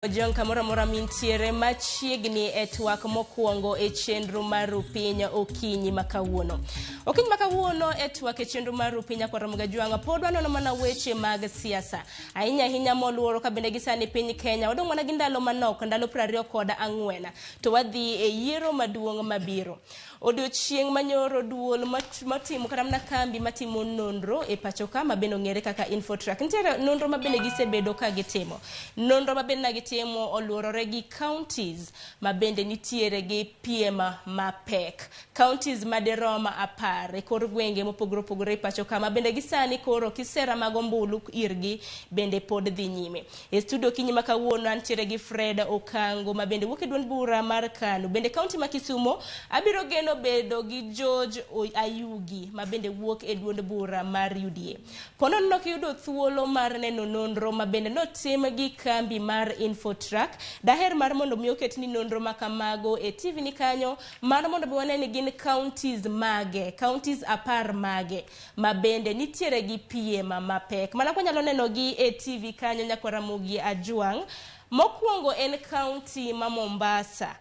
Ojong kamoro amora mintiere machiegni e twak mokwongo e chenro mar Rupiny okinyi ma kawuono. Okinyi ma kawuono e twak e chenro mar Rupiny Akwar Ramogi Ajwang' pod wanono mana weche mag siasa. Ahinya ahinya moluoro ka bende gisani piny Kenya wadong' mana gi ndalo manok, ndalo 24 to wadhi e yiero maduong' mabiro. Odiochieng' manyoro duol matimo kata mana kambi matimo nonro e pacho ka ma bende ong'ere kaka Infotrack. Nitiere nonro ma bende gisebedo ka gitimo. Nonro ma bende na gitimo oluorore gi counties ma bende nitiere gi piem mapek. Counties madirom 10 e kor gwenge mopogore opogore e pacho ka ma bende gisani koro kisera mag ombulu irgi bende pod dhi nyime. E studio okinyi ma kawuono antiere gi Fred Okango ma bende wuok e duond bura mar KANU. Bende kaunti ma Kisumo abiro geno bedo gi George Ayugi ma bende wuok e duond bura mar UDA. Ponono nok yudo thuolo mar neno nonro ma bende notim gi kambi mar Infotrack. Daher mar mondo mi oketni nonro ma kamago e TV ni kanyo mar mondo mi wane ni gin counties mage, counties 10 mage ma bende nitiere gi piem mapek. Mana kwanyalo neno gi e TV kanyo Nyakwar Ramogi Ajwang'. Mokwongo en county ma Mombasa.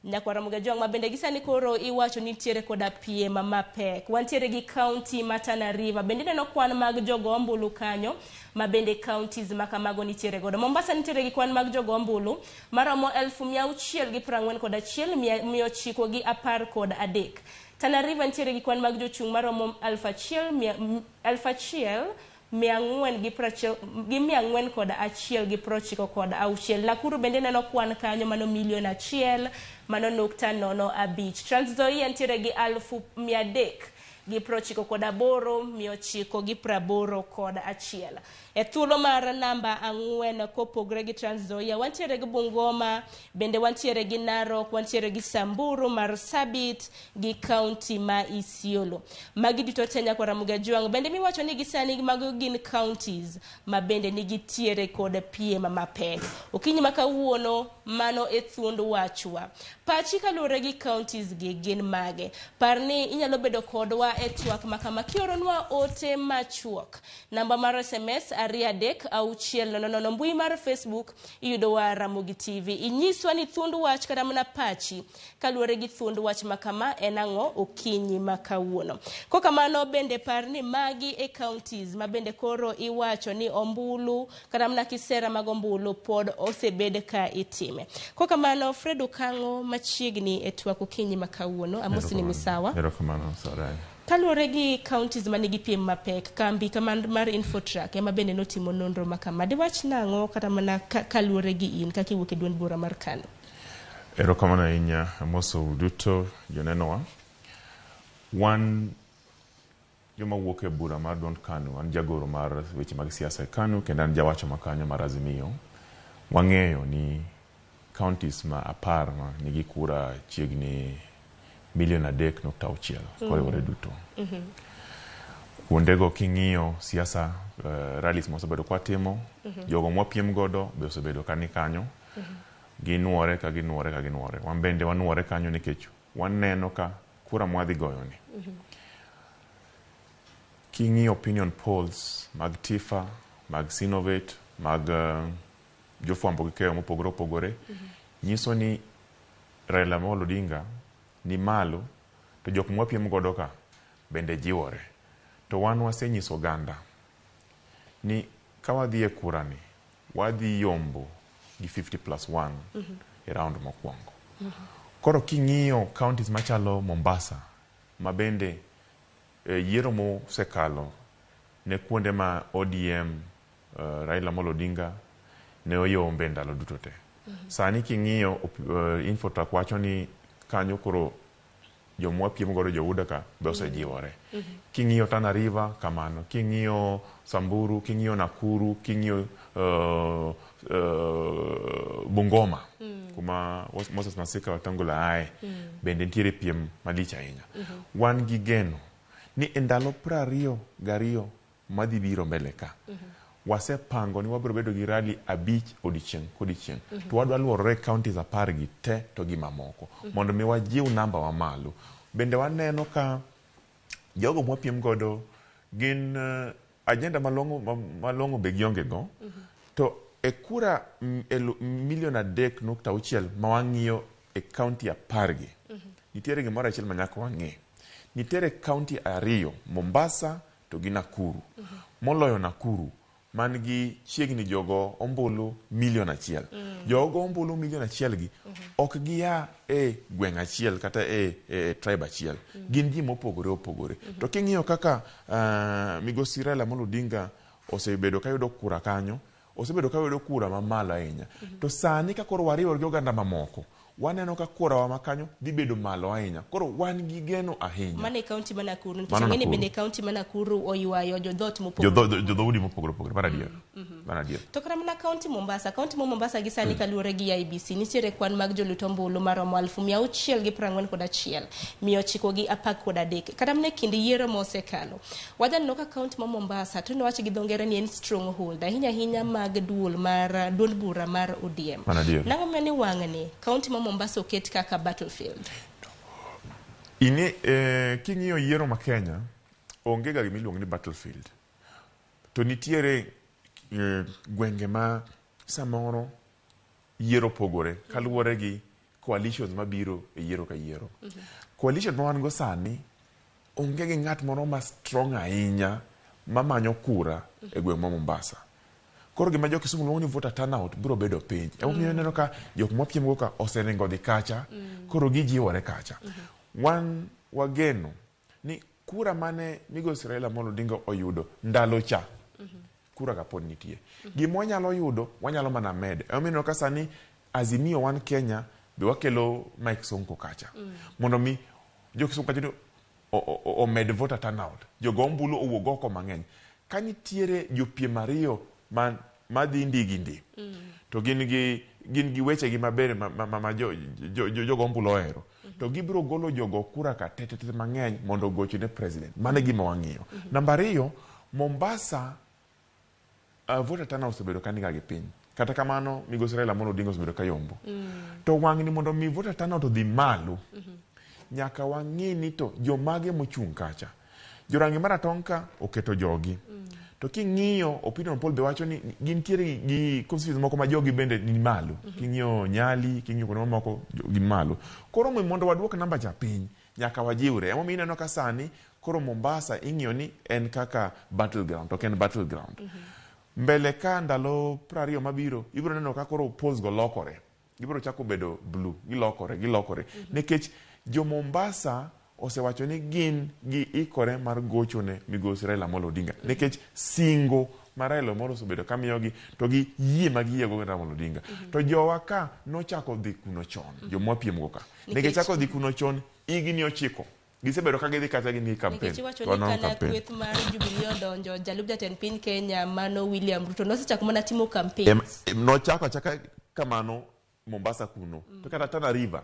Nyakwar Ramogi Ajwang' ma bende gisani koro iwacho nitiere koda piem mapek. Wantiere gi county ma Tana River. Bende ineno kwan mag jogo ombulu kanyo ma bende counties ma kamago nitiere godo. Mombasa nitiere gi kwan mag jogo ombulu maromo 641,913. Tana River nitiere gi kwan mag jochung' maromo 1,496. Nakuru bende neno kwan kanyo mano milion achiel mano nukta nono abich. Trans Nzoia nitiere gi 398,981. E thuolo mar namba 4 kopogre gi Trans Nzoia wantiere gi Bungoma, bende wantiere gi Narok, wantiere gi Samburu, Marsabit gi kaunti ma Isiolo. Magi duto te Nyakwar Ramogi Ajwang' bende miwacho ni gisani mago gin counties ma bende nigitiere kod piem mapek. Okinyi ma kawuono mano e thuond wachwa. Pachi kaluwore gi counties gi gin mage? Par ni inyalo bedo kodwa e twak ma kama kioronwa ote machuok. Namba mar SMS 23600. Mbui mar Facebook iyudowa Ramogi TV. Inyiswa ni thuond wach kata mana pachi kaluwore gi thuond wach ma kama en ang'o okinyi ma kawuono. Kokamano bende par ni magi e counties ma bende koro iwacho ni ombulu kata mana kisera mag ombulu pod osebed ka itime. Kokamano Fred Okang'o machiegni e twak okinyi ma kawuono. Amosi ni misawa. Erokamano Sarai. Kaluwore gi counties manigi piem mapek, kambi kama mar Infotrack ema bende notimo nonro ma kama. Diwach nang'o kata mana kaluwore gi in kaka iwuok e duond bura mar KANU? Erokamano ahinya, amoso duto jonenowa. Wan joma wuok e bura mar duond KANU, an jagoro mar weche mag siasa e KANU kendo an jawacho ma kanyo mar Azimio. Wang'eyo ni counties ma 10 ma nigi kura chiegni milion 3.6 koriwore duto. Kuondego king'iyo siasa, rallies mwasebedo kwatimo, jogo mwapiem godo be osebedo ka ni kanyo. Ginuore ka ginuore ka ginuore. Wan bende wanuore kanyo nikech waneno ka kura mwadhi goyo ni. King'iyo opinion polls mag TIFA, mag Synovate, mag jofwambo gi keyo mopogore opogore, nyiso ni Raila Amolo Odinga ni malo to jok mwapiem godo ka bende jiwore. To wan wasenyiso oganda ni ka wadhi e kura ni, wadhi yombo gi 50+1 e round mokwongo. Koro king'iyo counties machalo Mombasa, ma bende yiero mosekalo ne kuonde ma ODM Raila Amolo Odinga ne oyombe ndalo duto te. Sani king'iyo Infotrack wacho ni kanyo koro jomwa piem godo jo UDA ka be osejiwore. King'iyo Tana River kamano, king'iyo Samburu, king'iyo Nakuru, king'iyo Bungoma kuma Moses Masika Wetangula ae, bende nitiere piem malich ahinya. Wan gi geno ni e ndalo 22 madhi biro mbele ka, wasepango ni wabiro bedo gi rally 5 odiochieng' kodiochieng'. To wadwa luorore counties 10 gi te to gi mamoko mondo mi wajiw namba wa malo. Bende waneno ka jogo mwapiem godo gin agenda malong'o be gionge go, to e kura milion 3.6 ma wang'iyo e kaunti 10 gi, nitiere gimoro achiel ma nyaka wang'e. Nitiere kaunti 2, Mombasa to gi Nakuru. Moloyo Nakuru, man gi chiegni jogo ombulu milion 1. Jogo ombulu milion 1 gi ok gia e gweng' achiel kata e tribe achiel. Gin ji mopogore opogore. To king'iyo kaka migosi Raila Amolo Odinga osebedo kayudo kura kanyo, osebedo kayudo kura mamalo ahinya. To sani ka koro wariwo gi oganda mamoko, waneno ka kurawa ma kanyo dhi bedo malo ahinya. Koro wan gi geno ahinya. Mano e kaunti ma Nakuru. Nikech Mano ang'e ni Nakuru. bende kaunti ma Nakuru oywayo jodhot mopogore. Jodhoudi mopogore opogore. Mano adier. Mano adier. To kata mana kaunti Mombasa, kaunti ma Mombasa gi sani kaluwore gi IEBC nitiere kwan mag jolut ombulu maromo 641,913. Kata mana e kind yiero mosekalo. Wajaneno ka kaunti ma Mombasa to niwach gi dho ngere ni en stronghold ahinya ahinya mag duol mar duond bura mar ODM. Mano adier. Nang'o momiyo ni wang'ni kaunti ma Mombasa oket kaka battlefield? Ing'e, king'iyo yiero ma Kenya, onge ga gima iluongo ni battlefield. To nitiere gwenge ma samoro yiero pogore kaluwore gi coalitions mabiro e yiero ka yiero. Coalition ma wan go sani onge gi ng'at moro ma strong ahinya mamanyo kura e gweng' ma Mombasa. Koro gima jo Kisumu luongo ni voter turnout biro bedo piny. Emomiyo ineno ka jok mapiem go ka oseringo dhi kacha, koro gijiwore kacha. Wan wageno ni kura mane migosi Raila Amolo Odinga oyudo ndalo cha, kura ka pod nitie. Gima wanyalo yudo, wanyalo mana medo. Emomiyo ineno ka sani Azimio One Kenya be wakelo Mike Sonko kacha. Mondo mi jo Kisumu kacha ni omed voter turnout. Jogo ombulu owuog oko mang'eny. Ka nitiere jopiem 2 madhi ndi gi ndi, to gin gi weche gi maber ma jogo ombulu ohero, to gibiro golo jogo kura ka te te te mang'eny mondo ogochne president. Mano e gima wang'iyo. Namba 2, Mombasa voter turnout osebedo ka niga gi piny. Kata kamano, migosi Raila Amolo Odinga osebedo ka yombo. To wang'ni mondo mi voter turnout odhi malo, nyaka wang'i ni to jomage mochung' kacha. Jorangi maratong' ka oketo jogi. To king'iyo opinion poll be wacho ni gintiere gi constituencies moko ma jogi bende ni malo. King'iyo Nyali, king'iyo kuonde mamoko gin malo. Koro mondo waduok namba cha piny, nyaka wajiwre. Emomiyo ineno ka sani koro Mombasa ing'iyo ni en kaka battleground, to ok en battleground. Mbele ka ndalo 20 mabiro, ibiro neno ka koro polls go lokore. Gibiro chako bedo blue, gilokore, gilokore. Nikech jo Mombasa osewacho ni gin gi ikore mar gocho ne migosi Raila Amolo Odinga. Nikech singo ma Raila Amolo osebedo ka miyogi to gi yie ma giyiego gi Raila Amolo Odinga. To jowa ka nochako dhi kuno chon, joma wapiem go ka. Ne gichako dhi kuno chon higni 9. Gisebedo ka gidhi kacha gin gi campaign. Nikech iwacho To ni waneno kana campaign. kweth mar Jubilee odonjo, jalup jatend piny Kenya mano William Ruto nosechako mana timo campaigns. Nochako achaka kamano Mombasa kuno. To kata Tana River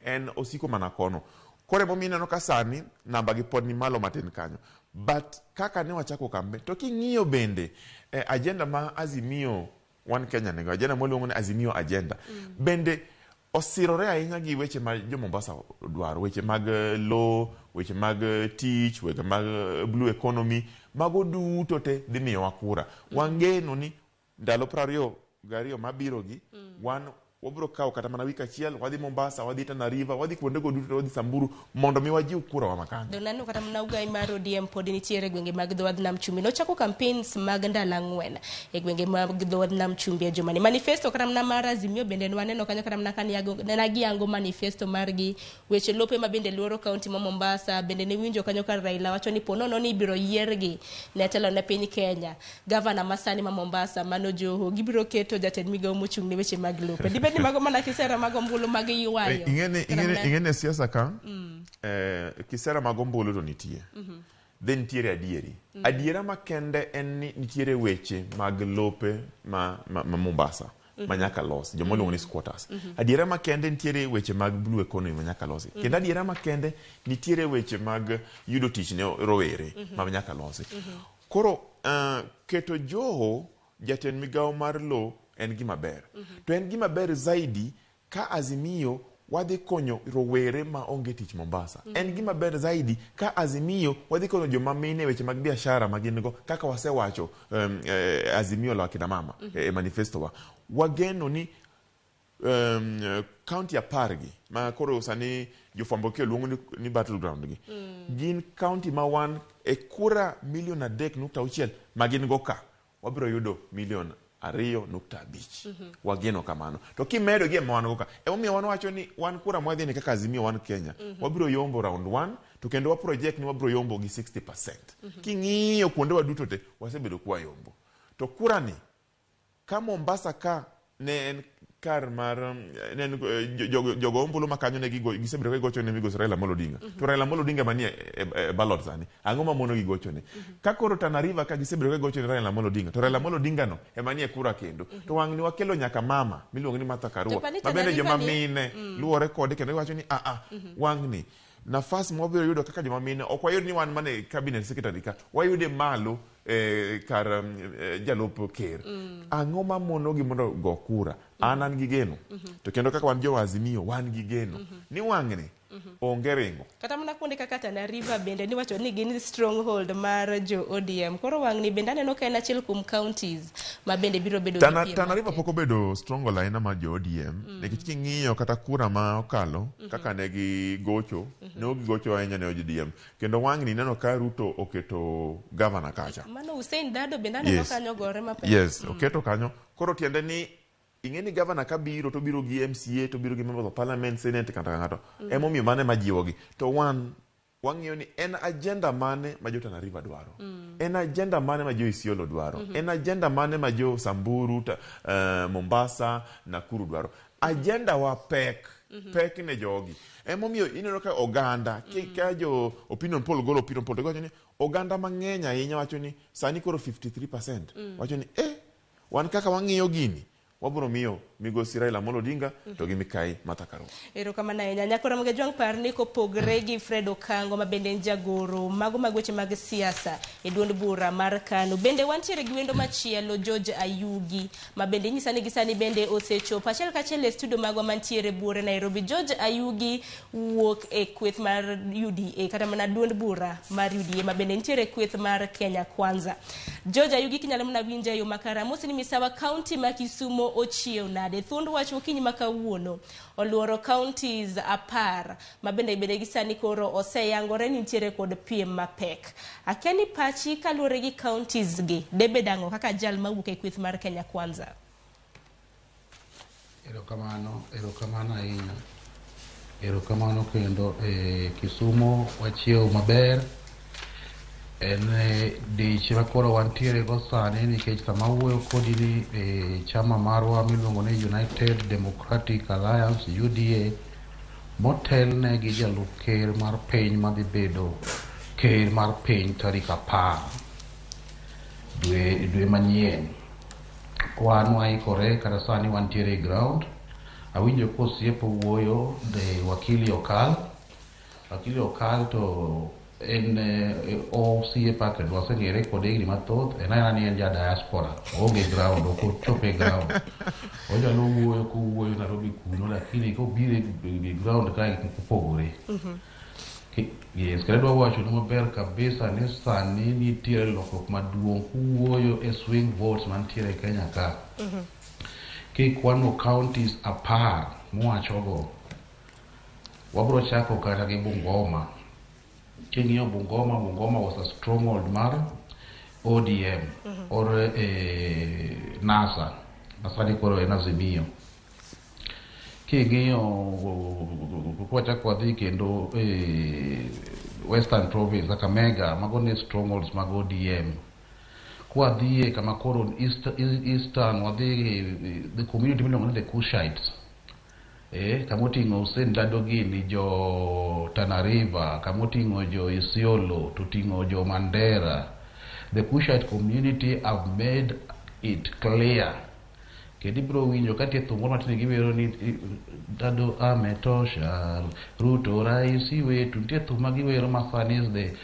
en osiko mana kono. Koro emomiyo ineno ka sani namba gi pod ni malo matin kanyo. But kaka ne wachako campaign, to king'iyo bende agenda ma Azimio One Kenya nigo, agenda mwaluongo ni Azimio agenda. Bende osirore ahinya gi weche ma jo Mombasa dwaro, weche mag lowo, weche mag tich, weche mag blue economy, mago duto te dhi miyowa kura. Wangeno ni ndalo 22 mabiro gi, wan wabiro kawo kata mana wik achiel, wadhi Mombasa, wadhi Tana River, wadhi kuondego duto, wadhi Samburu, mondo mi wajiw kura wa makanyo. Donge naneno kata mana ugai mar ODM pod nitiere e gwenge mag dho wadh nam chumbi. Nochako campaigns mag ndalo 4 e gwenge mag dho wadh nam chumbi e jumani. Manifesto kata mana mar Azimio bende nwaneno kanyo kata mana ka giyango manifesto margi, weche lope ma bende luoro kaunti ma Mombasa, bende ne winjo kanyo ka Raila wacho ni po nono ni ibiro yiergi ne telo ne piny Kenya. Gavana masani ma Mombasa mano Joho gibiro keto jatend migawo mochung' ne weche mag lope. Dibed ni mago mana kisera mag ombulu mag ywayo. Ing'eni siasa ka, kisera mag ombulu to nitie. Then nitiere adieri. Adiera makende en ni nitiere weche mag lope ma Mombasa ma nyaka losi, joma iluongo ni squatters. Adiera makende nitiere weche mag blue economy ma nyaka losi. Kendo adiera makende nitiere weche mag yudo tich ne rowere ma nyaka losi. Koro keto Joho jatend migawo mar lowo en gima ber. To en gima ber zaidi ka Azimio wadhi konyo rowere ma onge tich Mombasa. En gima ber zaidi ka Azimio wadhi konyo joma mine e weche mag biashara ma gin go kaka wasewacho Azimio la akina mama e manifesto wa. Wageno ni county 10 gi ma koro sani jofwambo keyo luongo ni battleground gi gin county ma wan e kura milion 3.6 ma gin go ka wabiro yudo milion 2.5. Wageno kamano. To kimedo gi ema wan go ka, emomiyo wan wacho ni wan kura mwadhi ni kaka Azimio wan Kenya wabiro yombo round 1 to kendo wa project ni wabiro yombo gi 60%. King'iyo kuonde wa duto te wasebedo kwa yombo. To kura ni ka Mombasa ka ne en kar mar ne en jogo ombulu ma kanyo ne gisebedo ka gigocho ne migosi Raila Amolo Odinga. To Raila Amolo Odinga manie e ballot sani, ang'o ma mono gigocho ne? Ka koro Tana River ka gisebedo ka gigocho ne Raila Amolo Odinga, to Raila Amolo Odinga no ema nie kura kendo. To wang' ni wakelo nyaka mama miluongo ni Martha Karua, ma bende joma mine luwore kode kendo giwacho ni a wang' ni nafas ma wabiro yudo kaka joma mine ok wayud ni wan mana cabinet secretary ka wayude malo kar jalup ker. Ang'o ma monogi mondo go kura? An gi geno. To kendo kaka wan jo Azimio wan gi geno ni wang'ni onge ringo. Kata mana kuonde kaka Tana River bende niwacho ni gin stronghold mar jo ODM. Koro wang'ni bende aneno ka en achiel kuom counties ma bende biro bedo gi Tana River pok obedo stronghold ahinya mar jo ODM nikech king'iyo kata kura ma okalo kaka ne gigocho ne ok gigocho ahinya ne ODM. Kendo wang'ni neno ka Ruto oketo governor kacha. Mano Hussein Dado bende aneno kanyo gore mapek. Yes, oketo kanyo. Koro tiende ni ing'e ni governor ka biro to biro gi MCA to biro gi members of parliament, senate kata ng'ato. Emomiyo mano ema jiwogi. To wan wang'iyo ni en agenda mane ma jo Tana River dwaro. En agenda mane ma jo Isiolo dwaro. En agenda mane ma jo Samburu, Mombasa, Nakuru dwaro. Agenda wa pek. Pek ne jogi. Emomiyo ineno ka oganda ka jo opinion poll golo opinion poll to giwacho ni oganda mang'eny ahinya wacho ni sani koro 53% wacho ni wan kaka wang'iyo gini wabiro miyo migosi Raila Amolo Odinga to gi Mikai Martha Karua. Erokamano ahinya. Nyakora Jwang' par ni kopogre gi Fred Okango ma bende en jagoro mago mag weche mag siasa e duond bura mar KANU. Bende wantiere gi wendo machielo George Ayugi ma bende inyisa ni gisani bende osechopo achiel kachiel e studio magwa mantiere buore Nairobi. George Ayugi wuok e kweth mar UDA kata mana duond bura mar UDA ma bende nitiere e kweth mar Kenya Kwanza. George Ayugi kinyalo mana winja e yo makare. Amosi ni misawa county ma Kisumo ochiew nade? Thuond wach okinyi ma kawuono oluoro counties 10 ma bende gisani koro oseyangore ni nitiere kod piem mapek. Akia ni pachi kaluwore gi counties gi debed ang'o kaka jal mawuok e kweth mar Kenya Kwanza? Erokamano, erokamano ahinya. Erokamano kendo Kisumo wachiew maber. En dich ma koro wantiere go sani nikech sama awuoyo kodi ni chama marwa miluongo ni United Democratic Alliance UDA motelne gi jalup ker mar piny madhi bedo ker mar piny tarik 10 dwe manyien. Wan waikore kata sani wantiere e ground. Awinjo kosiepo wuoyo de wakili Okal. Wakili Okal to en osiepa kendo waseng'ere kode higni mathoth. En aena ni en ja diaspora, oonge ground, ok ochopo e ground. Onyalo wuoyo kowuoyo Nairobi kuno, lakini kobiro e ground kae gik moko opogore. Yes, kendo adwa wacho nu maber kabisa ni sani nitiere lokruok maduong' kuwuoyo e swing votes mantiere e Kenya ka. Kikwano counties 10 mwachogo, wabro chako kata gi Bungoma. King'iyo Bungoma, Bungoma was a stronghold mar ODM or NASA, masani koro en Azimio. King'iyo kwachako wadhi kendo Western Province, Kakamega, mago ne strongholds mag ODM. Kwadhiye kama koro Eastern, wadhi the community miluongo ni the Cushites. Kama oting'o Hussein Dado gini, jo Tana River, kama oting'o jo Isiolo, to oting'o jo Mandera. The Cushite community have made it clear. Kendo ibiro winjo ka nitie thum moro matin giwero ni Dado ametosha, Ruto rais wetu. Nitie thum ma giwero ma sani is the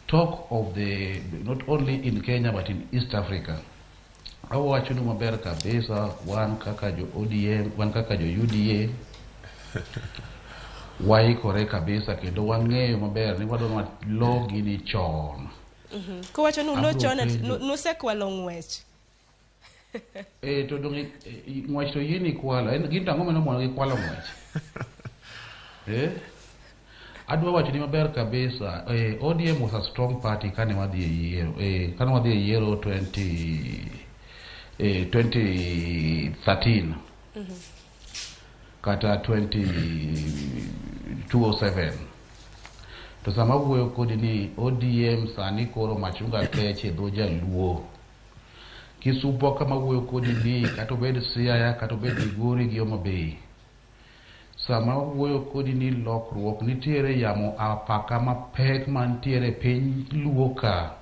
talk of the, not only in Kenya but in East Africa. Awacho ni maber kabisa, wan kaka jo ODM, wan kaka jo UDA, Waikore kabisa kendo wang'eyo maber ni wadwa lo gini chon. Kowacho ni ulo Abro chon penjo. nusekwalo ng'wech. To dong' ng'wech to yieni kwalo. En gin to ang'o mane omono gi kwalo ng'wech? Adwa wacho ni maber kabisa. ODM was a strong party kane wadhi e yiero. Kane wadhi e yiero 2013 kata 2007. To sama awuoyo kodi ni ODM sani koro machunga kech e dho jaluo. Kisumo kama awuoyo kodi ni kata obed Siaya kata obed Migori gi Homa Bay. Sama awuoyo kodi ni lokruok nitiere yamo apaka mapek mantiere piny Luo ka.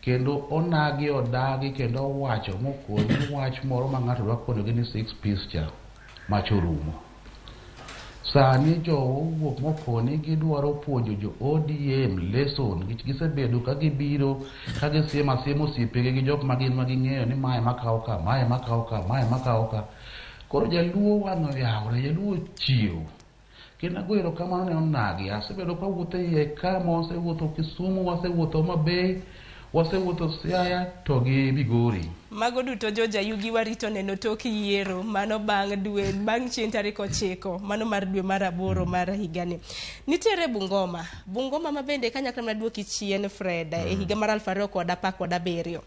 Kendo onagi odagi kendo owacho mokoni wach moro ma ng'ato dwa konogi ni 6 piece cha mach orumo. Sani jo owuok mokoni gidwaro puonjo jo ODM lesson nikech gisebedo ka gibiro ka gisiemo asiema osiepegi gi jok ma gin ma ging'eyo ni mae makawo ka, mae makawo ka, mae makawo ka. Koro jaluo wang'e oyawore, jaluo ochiew. Kendo ago erokamano ne onagi. Asebedo kawuotho e iye ka ma wasewuotho Kisumu, wasewuotho Homa Bay, wasewuotho Siaya to gi Migori. Mago duto George Ayugi warito neno tok yiero mano bang' dwe bang' chieng' tarik 9 mano mar dwe mar 8 mar higani. Nitiere Bungoma. Bungoma ma bende kanyakla mana duoki chien Fred e higa mar 2017.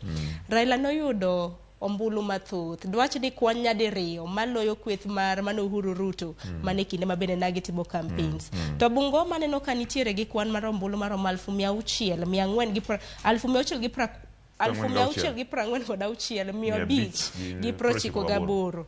Raila noyudo ombulu mathoth. Dwach ni kwan nyadiriyo maloyo kweth mar mano Uhuru Ruto mane kinde ma bende nagitimo campaigns. To Bungoma neno ka nitiere gi kwan mar ombulu maromo 646,546.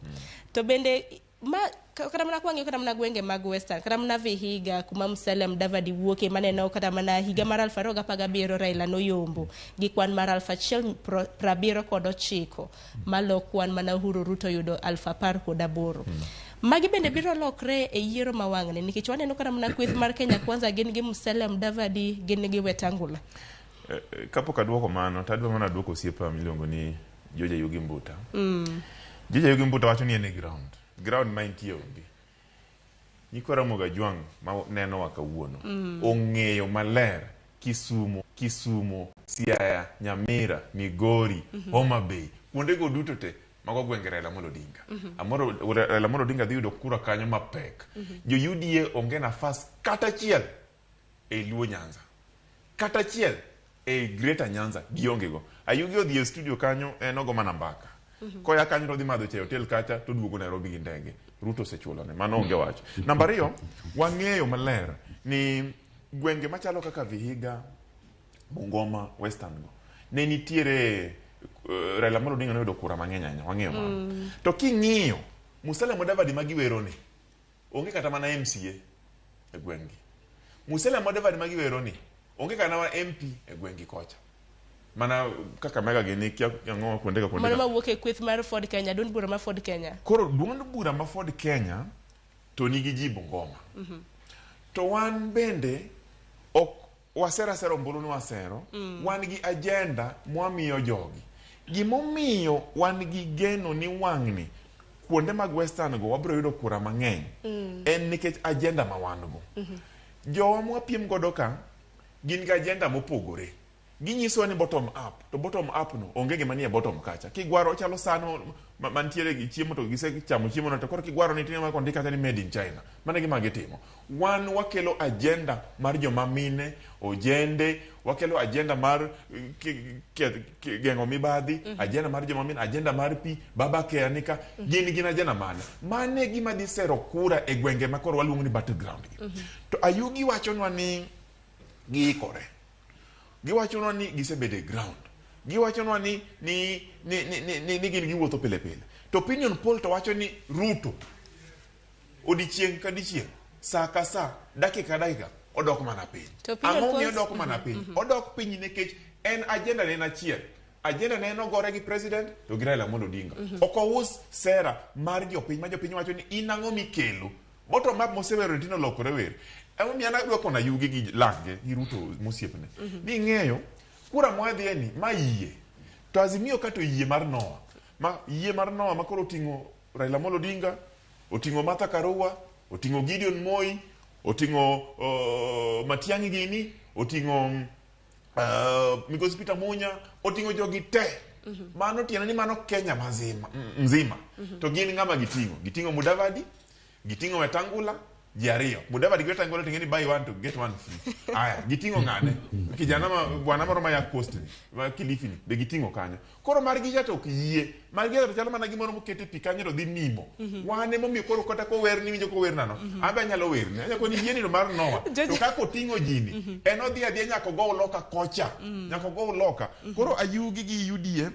To bende ma kata mana kwang'iyo kata mana gwenge mag Western kata mana Vihiga kuma Musalia Mudavadi wuoke maneno kata mana higa mar 2017 Raila noyombo gi kwan mar 1079 malo kwan mana Uhuru Ruto yudo 1018. Magi bende biro lokre e yiero ma wang'ni nikech waneno kata mana kweth mar Kenya Kwanza gin gi Musalia Mudavadi gin gi Wetangula. Kapok aduoko mano, to adwa mana duoko osiepa miluongo ni George Ayugi Mbuta. George Ayugi Mbuta wacho ni en e ground. Ground ma entie onge. Nyikwa Ramogi Ajwang' ma nenowa kawuono ong'eyo maler Kisumu, Siaya, Nyamira, Migori, Homa Bay, kuondego duto te mago gwenge Raila Amolo Odinga. Raila Amolo Odinga dhi yudo kura kanyo mapek. Jo UDA onge nafas kata achiel e Luo Nyanza. Kata achiel e Greater Nyanza gionge go. Ayugi odhi e studio kanyo en ogo mana mbaka. Koya kanyo to odhi madho chai e hotel kacha to oduogo Nairobi gi ndege. Ruto osechulone, mano onge wach. Namba 2, wang'eyo maler ni gwenge machalo kaka Vihiga, Bungoma, Western go ne nitiere Raila Amolo Odinga noyudo kura mang'eny ahinya, wang'eyo mano. To king'iyo Musalia Mudavadi ma giwero ni onge kata mana MCA e gweng'gi. Musalia Mudavadi ma giwero ni onge kata mana MP e gweng'gi kocha. Mana Kakamega gini kia ang'o kuonde ka kuonde. Mano mawuok e kweth mar Ford Kenya, duond bura mar Ford Kenya. Koro duond bura ma Ford Kenya to nigi ji Bungoma. To wan bende ok wasero asero ombulu ni wasero, wan gi agenda mwamiyo jogi. Gimomiyo wan gi geno ni wang'ni kuonde mag Western go wabiro yudo kura mang'eny en nikech agenda ma wan go. Jowa mwapiem godo ka gin gi agenda mopogore. Ginyisowa ni bottom up, to bottom up no onge gima nie bottom kacha. Kigwaro chalo san mantiere gi chiemo to gisechamo chiemo no to koro kigwaro ni tineno kondik kacha ni made in China. Mano e gima gitimo. Wan wakelo agenda mar joma mine, ojende, wakelo agenda mar geng'o mibadhi, agenda mar joma mine, agenda mar pi, baba care nika, gin agenda mane? Mane gima dhi sero kura e gwenge ma koro waluongo ni battleground gi. To Ayugi wachonwa ni giikore. Giwachonwa ni gisebedo e ground. Giwachonwa ni gin giwuotho pile pile. To opinion poll to wacho ni Ruto odiechieng' ka odiechieng', saa ka saa, dakika ka dakika odok mana piny. Ang'o miyo odok mana piny? Odok piny nikech en agenda ne en achiel. Agenda ne en ogore gi president to gi Raila Amolo Odinga. Ok ous sera mar jopiny ma jopiny wacho ni in ang'o mikelo. Bottom up mosewero tino lokore wer. Emomiyo an adwa kono Ayugi gi lakge gi Ruto mosiepne. Ni ng'eyo kura mwadhiye ni ma yie. To Azimio kato yie mar Noah. Ma yie mar Noah ma koro oting'o Raila Amolo Odinga, oting'o Martha Karua, oting'o Gideon Moi, Oting'o Matiang'i gini, oting'o Migosi Peter Munya, oting'o jogi te. Mano tiende ni mano Kenya mazima, mzima. To gin ng'ama giting'o? Giting'o Mudavadi, giting'o Wetangula, ji ariyo. Mudavadi gi Wetangula ting'e ni buy one to get one free. Aya, giting'o ng'ane? Kijana ma bwana moro ma ya Coast ni, ma Kilifi ni, be giting'o kanyo. Koro margi cha to ok yie. Margi cha to chalo mana gimoro moket e pi kanyo to dhi nimo. Wan emomiyo koro kata kower ni winjo kower nano. An be anyalo werni. Anyalo koni yieni to mar Noah. To kaka oting'o jini, en odhi adhiya nyaka ogow loka kocha. Nyaka ogow loka. Koro Ayugi gi UDA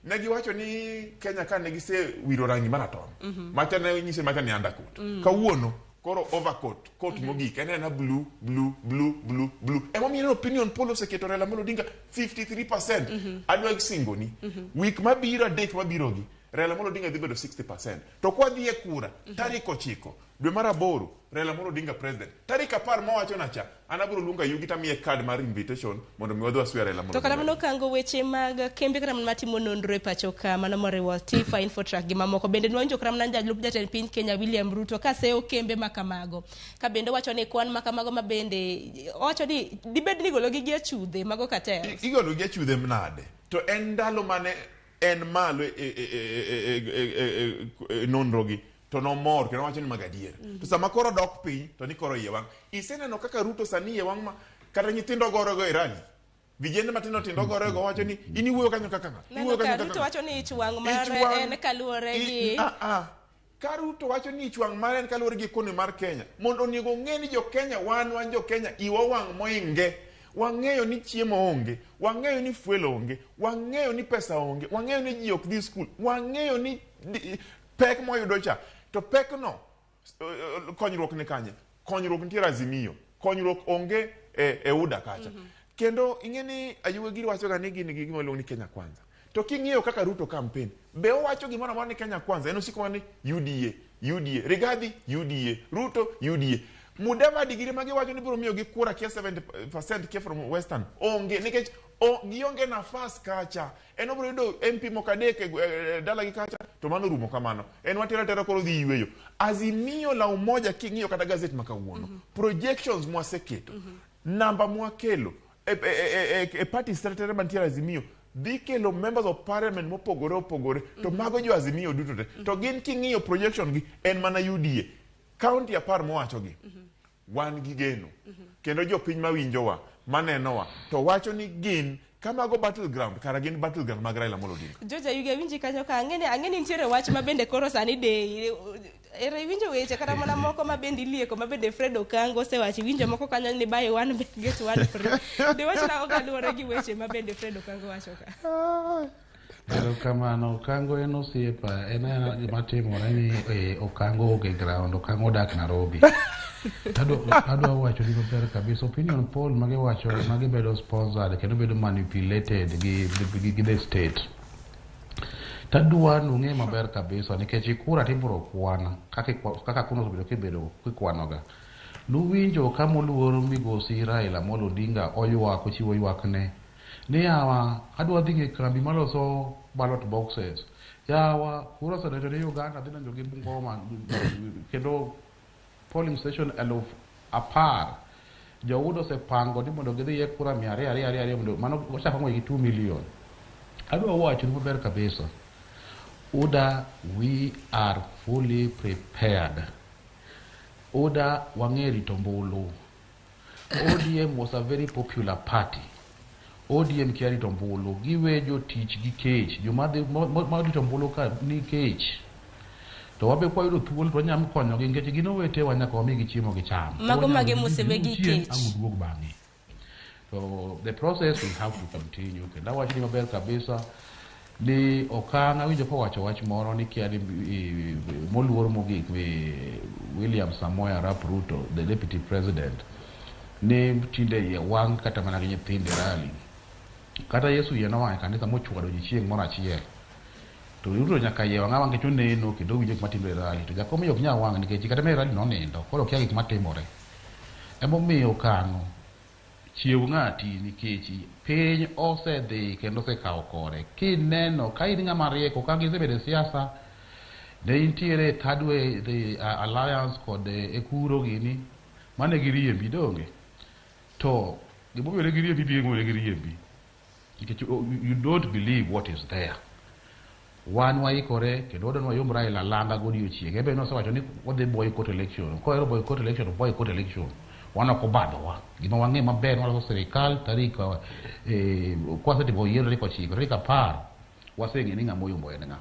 ne giwacho ni Kenya ka ne gisewiro rangi maratong'. Macha ne nyise macha ni undercoat. Kawuono koro overcoat, coat mogik en ena blue, blue, blue, blue, blue. Emomiyo ineno opinion poll oseketo Raila Amolo Odinga 53%. Adwa singoni. Week mabiro adek mabiro gi Raila Amolo Odinga dhi bedo 60%. To kwa dhi e kura tarik 9 dwe mar 8 Raila Amolo Odinga president. Tarik 10 mawacho na cha an abiro luongo Ayugi tamiye card mar invitation mondo mi wadhi waswear Raila Amolo To kata Odinga. mano kango weche mag kembe kata mana matimo nonro e pacho ka mano moriwo Tifa, Infotrack gi mamoko. Bende nwanjo kata mana jalup jatend piny Kenya William Ruto ka seyo kembe ma kamago. Ka bende owacho ni kwan ma kamago ma bende owacho ni dibed ni igologi gi achudhe mago cartels. Igolo gi achudhe nade? To en ndalo mane en malo e nonro gi to nomor kendo wacho ni mago adier. To sama koro dok piny to ni koro iye wang'. Iseneno kaka Ruto sani iye wang' ma kata nyithindo gorego e rally. Vijende matindo tindo gorego wacho ni in iwuoyo kanyo kaka ng'a? Neno Iwuoyo ka kanyo kaka Ruto ng'a? wacho ni ich wang' mare Ich wang' en kaluwore gi Ka Ruto wacho ni ich wang' mare en kaluwore gi economy mar Kenya. Mondo onego ong'e ni jo Kenya wan jo Kenya iwa wang' moinge. Wang'eyo ni chiemo onge, wang'eyo ni fuel onge, wang'eyo ni pesa onge, wang'eyo ni ji ok dhi skul, wang'eyo ni pek mwayudo cha. To pek no konyruok ni kanye? Konyruok nitiere Azimio, konyruok onge e UDA kacha. Kendo ing'e ni Ayuge giri wacho ga ni gin gi gima iluongo ni Kenya Kwanza. To king'iyo kaka Ruto campaign, be owacho gimoro amora ni Kenya Kwanza, en osiko mana ni UDA, UDA, Rigathi UDA, Ruto UDA. Mudavadi giri ma giwacho ni biro miyogi kura kia 70% kia from Western onge nikech gionge nafas kacha. En obiro yudo MP moko adek e dalagi kacha to mano rumo kamano. En watero atera koro dhi yweyo. Azimio la Umoja king'iyo kata gazet ma kawuono, projections mwaseketo, namba mwakelo e parties tere mantiere Azimio dhi kelo members of parliament mopogore opogore to mago jo Azimio duto te. To gin king'iyo projection gi en mana UDA. County 10 mowacho gi. Wan gi geno. Kendo jopiny mawinjowa, manenowa, to wacho ni gin kamago battleground, kara gin battleground mag Raila Amolo Odinga. George Ayugi awinji kanyo ka ang'e ni nitiere wach ma bende koro sani deyi. Ere iwinjo weche kata mana moko ma bende ilieko ma bende Fred Okango osewacho iwinjo moko kanyo ni buy one get one free. Diwach nang'o kaluwore gi weche ma bende Fred Okango wacho ka? Erokamano, Okango en osiepa, en aena gima timore ni Okango onge ground, Okango odak Nairobi. Adwa wacho ni maber kabisa, opinion poll magiwacho magibedo sponsored kendo bedo manipulated gi the state. Tadwa nung'e maber kabisa nikech kura tibiro kwan kaka kuno osebedo kibedo kikwanoga. Nuwinjo ka moluor migosi Raila Amolo Odinga oywak ochiwo ywakne ni yawa adwa dhi e kambi maloso ballot boxes yawa kura osedonjo ni Uganda dhi donjo gi Bungoma kendo polling station 10,000 joudo osepango ni mondo gidhi e kura 200 ariyo ariyo ariyo mondo mano ochako ng'we gi 2 million. Adwa wacho ni maber kabisa UDA we are fully prepared. UDA wang'e rito ombulu. ODM was a very popular party. ODM kia rito ombulu, giwe jotich gi kech, joma dhi ma rito ombulu ka ni kech. To wabe kwayudo thuolo to wanyalo konyogi nikech gin owetewa nyaka wamigi chiemo gicham. Mago mage mosebe gi kech. Ang' uduog bang'e. So the process will have to continue. Kendo awacho ni maber kabisa ni okang' awinjo kowacho wach moro ni kia ni moluor mogik William Samoei Arap Ruto, the deputy president, ni tinde iye wang' kata mana gi nyithindo e rally. Kata Yesu iye nowang' e kanisa mochwado ji chieng' moro achiel. To Ruto nyaka iye wang' awang' nikech oneno kendo owinjo gik matimore e rally. To jakom iye ok nyal wang' nikech kata mana e rally nonindo, koro okia gik matimore. Emomiyo okang'o chiew ng'ati nikech piny osedhi kendo osekawo kore. Kineno ka in ng'ama riek okang' isebedo e siasa, ne intiere e third way the alliance kod Ekuro gini, Mane giriembi donge. To gimomiyo ne giriembi bi gimomiyo ne giriembi. Nikech you don't believe what is there. Wan waikore kendo wadwa ni wayomb Raila langa godiochieng'. En be nosewacho ni wadhi boycott election. Kohero boycott election, boycott election. Wan ok obadhowa. Gima wang'e maber ni waloso sirikal tarik kwasetimo yiero tarik 9, tarik 10 waseng'e ni ng'ama oyombo en ng'a.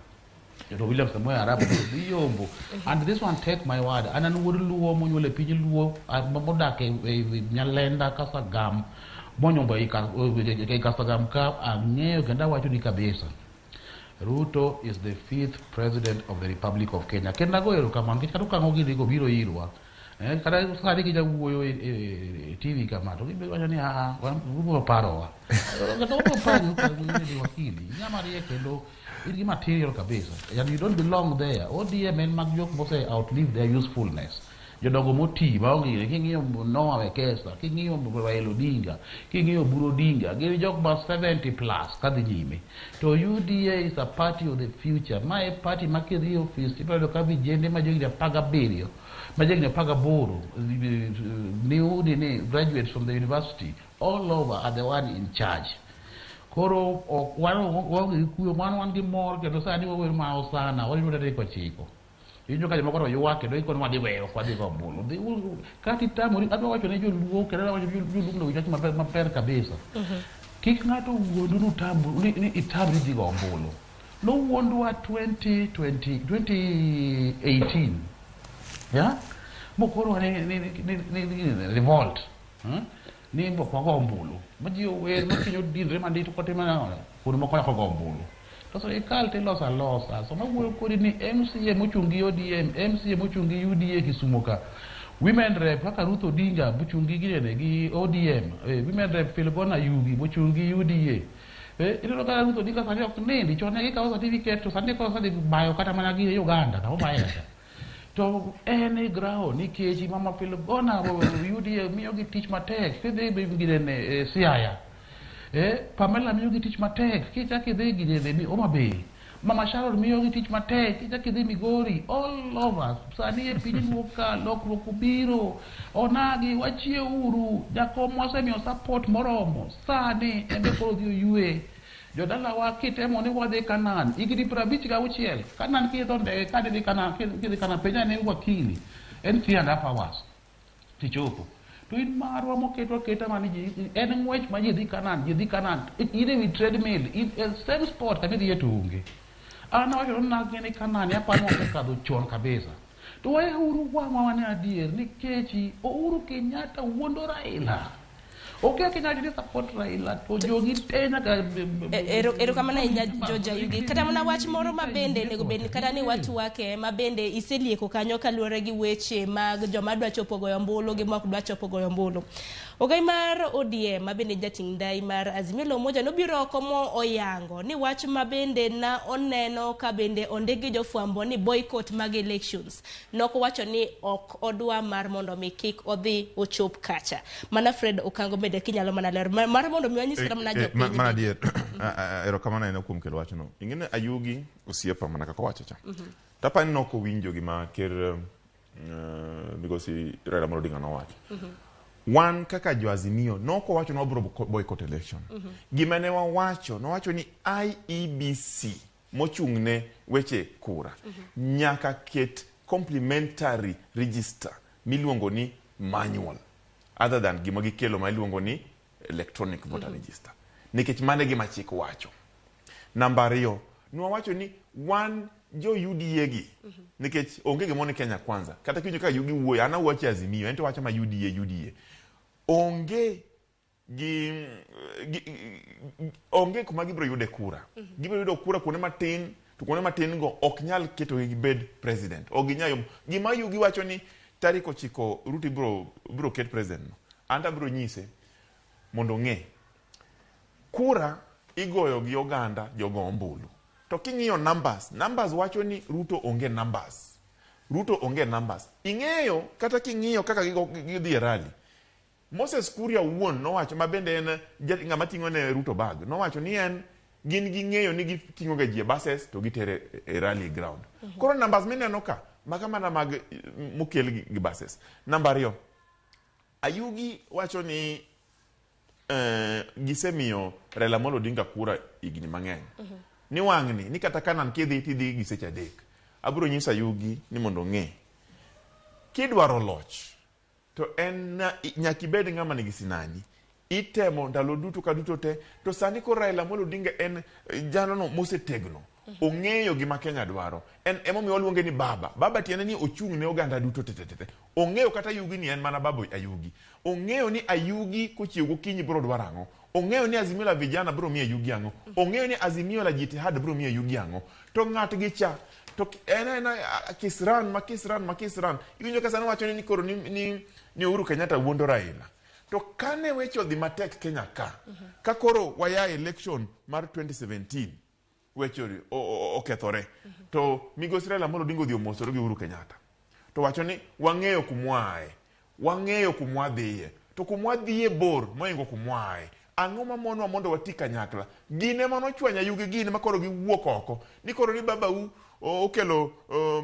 To William Samoei Arap dhi yombo. And this one, take my word. An an wuod Luo monyuol e piny Luo, modak e Nyalenda Kasagam, monyombo ei Kasagam ka, ang'eyo kendo awacho ni kabisa. Ruto is the fifth president of the Republic of Kenya. Kendo ago erokamano nikech kata okang'o gini go biro irwa. Kata sani ginya wuoyo e TV kama to gibiro wacho ni aa ubiro parowa. Kata ubiro pari ni wakili. Ng'ama riek kendo in gi material kabisa. And you don't belong there. ODM en mag jok mose outlive their usefulness. Jodongo moti maonge gine. King'iyo Noah Wekesa, king'iyo Raila Odinga, king'iyo Oburu Odinga, gin jok ma 70 plus kadhi nyime. To UDA is a party of the future. Ma e party ma kidhi e office ibiro yudo ka vijende ma johigni 17, ma johigni 18, new nini, graduates from the university all over are the one in charge. Koro ok wan waonge gi kuyo, wan gi mor kendo sani wawer ma osana, warito tarik 9. Iwinjo ka jomoko to ywak kendo gikoni wadhi weyo ok wadhi go ombulu. Kata itamori, adwa wacho ne joluo kendo adwa wacho ne joluo mondo owinj wach maber, maber kabisa. Kik ng'ato wuondu ni utamru, ni itamri dhi go ombulu. Nowuondwa 2020, 2018. Yeah? Mokoro ni revolt. Ni ok wago ombulu. Ma ji ower, ma chuny odinre mandito kotimo nang'o. Kuonde moko ok ogo ombulu. To sirikal tiloso alosa. Sama wuoyo kodi ni MCA mochung' gi ODM, MCA mochung' gi UDA Kisumo ka. Women rep kaka Ruth Odinga mochung' gi ginene gi ODM, women rep Philgona Yugi mochung' gi UDA. Ineno ka Ruth Odinga sani ok nindi, chon ne gikawo certificate to sani koro sani bayo kata mana gi Uganda, kama obaye kata. To en e ground nikech mama Philgona UDA miyo gi tich matek, kidhi ginene Siaya. Pamela miyo gi tich matek, kichak idhi ginene Homa Bay. Mama Sharon miyo gi tich matek, kichak idhi Migori, all over. Sani e piny Luo ka lokruok obiro. Onagi wachieuru, jakom wasemiyo support moromo. Sani embe koro dhi oywe. Jodalawa kitemo ni wadhi Canaan, higni 56, Canaan kiidho ndege kadhi Canaan, kidhi Canaan penja ne wakili, en 3.5 hours tichopo. To in marwa moketwa aketa mani ji, en ng'wech ma ji dhi Canaan, ji dhi Canaan. In e wi treadmill, in e same spot kama idhiye to onge. An awacho ni nang'e ni Canaan aparo ni wasekadho chon kabisa. To wayauru wang'wa wane adier nikech Uhuru Kenyatta wuondo Raila. Okia Kenyatta ni support Raila to jogi te nyaka Erokamano ahinya George Ayugi. Kata mana wach moro ma bende onego bed kata ni watwake ma bende iselieko kanyo kaluwore gi weche mag joma dwa chopo goyo ombulu gi mok dwa chopo goyo ombulu. Ogai mar ODM ma bende jating' ndai mar Azimio la Umoja nobiro oko mo oyango ni wach ma bende na oneno ka bende ondik gi jofwambo ni boycott mag elections. Nokowacho ni ok odwa mar mondo mi kik odhi ochop kacha. Mana Fred Okango bende kinyalo mana ler mar mondo mi wanyis kata mana jopiny. Mana adier. Erokamano ahinya kuom kelo wachno. Ing'e ni Ayugi osiepa mana kaka owacho cha. Tapani nok owinjo gima ker migosi Raila Amolo Odinga nowacho. Wan kaka jo Azimio nok owacho ni wabiro boycott election. Gima ne wawacho, nowacho ni IEBC mochung' ne weche kura nyaka ket complementary register miluongo ni manual other than gima gikelo ma iluongo ni electronic voter register. Nikech mano e gima chik wacho. Namba 2, nwawacho ni wan jo UDA gi, nikech onge gimoro ni Kenya Kwanza. Kata kiwinjo kaka Yugi wuoyo, an awuoyo Azimio, en to wacho ma UDA, UDA. Onge gi onge kuma gibiro yude kura. Gibiro yudo kura kuonde matin, to kuonde matin go ok nyal ketogi gibed president. Ok ginyal yom. Gima Yugi wacho ni tarik 9 Ruto ibiro ket president no. An to abiro nyise mondo ong'e. Kura igoyo gi oganda jogo ombulu. To king'iyo numbers, numbers wacho ni Ruto onge numbers. Ruto onge numbers. Ing'eyo kata king'iyo kaka gidhi e rally. Moses Kuria owuon nowacho, ma bende en ng'ama ting'o ne Ruto bag, nowacho ni en gin ging'eyo ni giting'o ga ji e buses to gitere e rally ground. Koro numbers mineno ka, maga mana mag mokel gi buses. Namba 2, Ayugi wacho ni gisemiyo Raila Amolo Odinga kura higni mang'eny. Ni wang'ni ni kata Canaan kidhi tidhi gi seche 3. Abiro nyiso Ayugi ni mondo ong'e. Kidwaro loch to en nyaka ibed ng'ama nigi sinani. Itemo ndalo duto ka duto te to sani koro Raila Amolo Odinga en jalno mosetegno. Ong'eyo gima Kenya dwaro. En emomiyo waluonge ni baba. Baba tiende ni ochung' ne oganda duto te te te. Ong'eyo kata Ayugi ni en mana baba Ayugi. Ong'eyo ni Ayugi kochiew gokinyi biro dwaro ang'o. Ong'eyo ni Azimio la Vijana biro miyo Ayugi ang'o. Ong'eyo ni Azimio la Jitihad biro miyo Ayugi ang'o. To ng'at gi cha to en aena kisran ma kisran ma kisran. Iwinjo ka sani wacho ni koro ni Uhuru Kenyatta wuondo Raila. To kane weche odhi matek Kenya ka, ka koro waya election mar 2017 weche okethore. To migosi Raila Amolo Odinga odhi omosore gi Uhuru Kenyatta. To wacho ni wang'eyo kumwaaye, wang'eyo kumwadhiye. To kumwadhiye bor mohingo kumwaaye. Ang'o mamonwa mondo wati kanyakla? Gin ema nochwanyo Ayugi gin ema koro giwuok oko. Ni koro ni babau okelo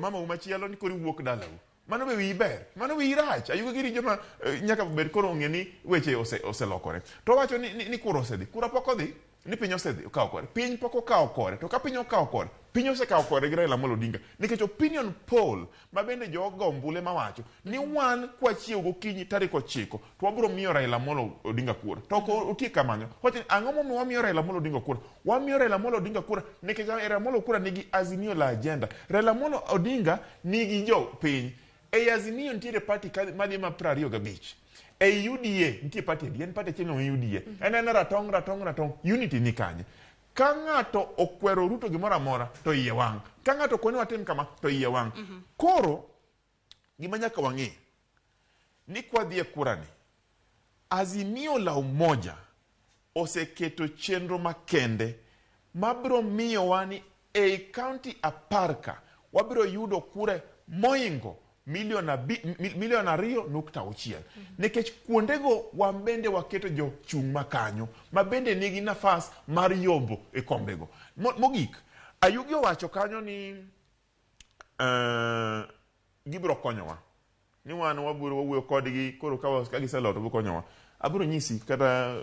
mamau machielo ni koro iwuok dalau. Mano be wiyi ber, mano wiyi rach. Ayugi giri joma nyaka bed koro ong'e ni weche oselokore. To wacho ni kura osedhi, kura pok odhi, ni piny osedhi okawo kore. Piny pok okawo kore. To ka piny okawo kore, piny osekawo kore gi Raila Amolo Odinga. Nikech opinion poll ma bende jogo ombulu ema wacho ni wan kwachiew gokinyi tarik 9 to wabiro miyo Raila Amolo Odinga kura. To ok otiek kamano. Wacho ni ang'o momiyo wamiyo Raila Amolo Odinga kura? Wamiyo Raila Amolo Odinga kura nikech Raila Amolo kura nigi Azimio la agenda. Raila Amolo Odinga nigi jopiny. Ei Azimio nitiere party madhi ma 25. Ei UDA nitie party adi? En party achiel no UDA. En en ratong' ratong' ratong'. Unity ni kanye? Ka ng'ato okwero Ruto gimoro amora to iye wang'. Ka ng'ato okoni watim kama to iye wang'. Koro gima nyaka wang'e ni kwadhi e kura ni Azimio la Umoja oseketo chenro makende mabiro miyowa ni ei county 10 ka wabiro yudo kura moingo milion 2.6. Nikech kuondego wan bende waketo jochung' makanyo ma bende nigi nafas mar yombo e kombego. Mogik, Ayugi owacho kanyo ni gibiro konyowa. Ni wan wabiro wawuoyo kodgi koro ka giseloyo to gikonyowa. Abiro nyisi kata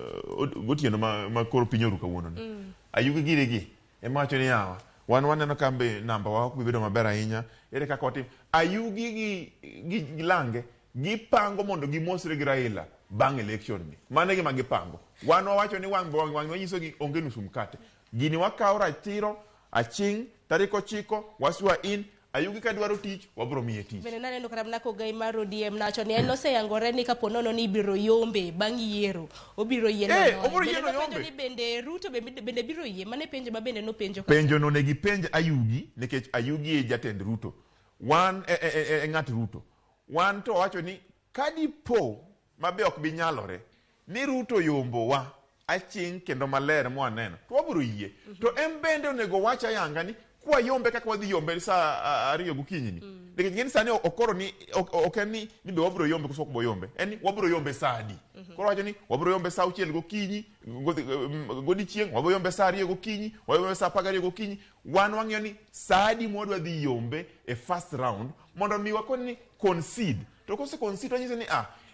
gotieno ma koro piny oru kawuono ni. Ayugi giri gi ema wacho ni yawa wan waneno ka be namba wa ok bi bedo maber ahinya. Ere kaka watim? Ayugi gi Lange gipango mondo gimosre gi Raila bang' election ni. Mano e gima gipango. Wan wawacho ni wang' wang' wanyiso gi onge nusu mkate. Gini wakawo ratiro aching' tarik 9 waswa in Ayugi ka dwaro tich wabiro miye tich. Bende naneno kata mana kogai mar ODM nawacho ni en oseyangore ni kapo nono ni ibiro yombe bang' yiero obiro yie noloye. Obiro yie Bende noyombe. nopenjo ni bende Ruto bende biro yie. Mano e penjo ma bende nopenjo. Penjo no negi penj Ayugi nikech Ayugi e jatend Ruto. Wan e ng'at Ruto. Wan to wacho ni kadipo mabe ok bi nyalore ni Ruto yombo wa aching' kendo maler mwaneno to wabiro yie. To en bende onego wach ayanga ni kwa yombe kaka wadhi yombe saa 2 gokinyi ni. Nikech ng'eni sani okoro ni ok en ni be wabiro yombe koso ok bo yombe. En ni wabiro yombe saa adi. Koro wacho ni wabiro yombe saa 6 gokinyi, godiechieng', wabiro yombe saa 2 gokinyi, wabiro yombe saa 12 gokinyi. Wan wang'iyo ni saa adi mwadwa dhi yombe e first round mondo mi wakoni ni concede. To kose concede wanyiso ni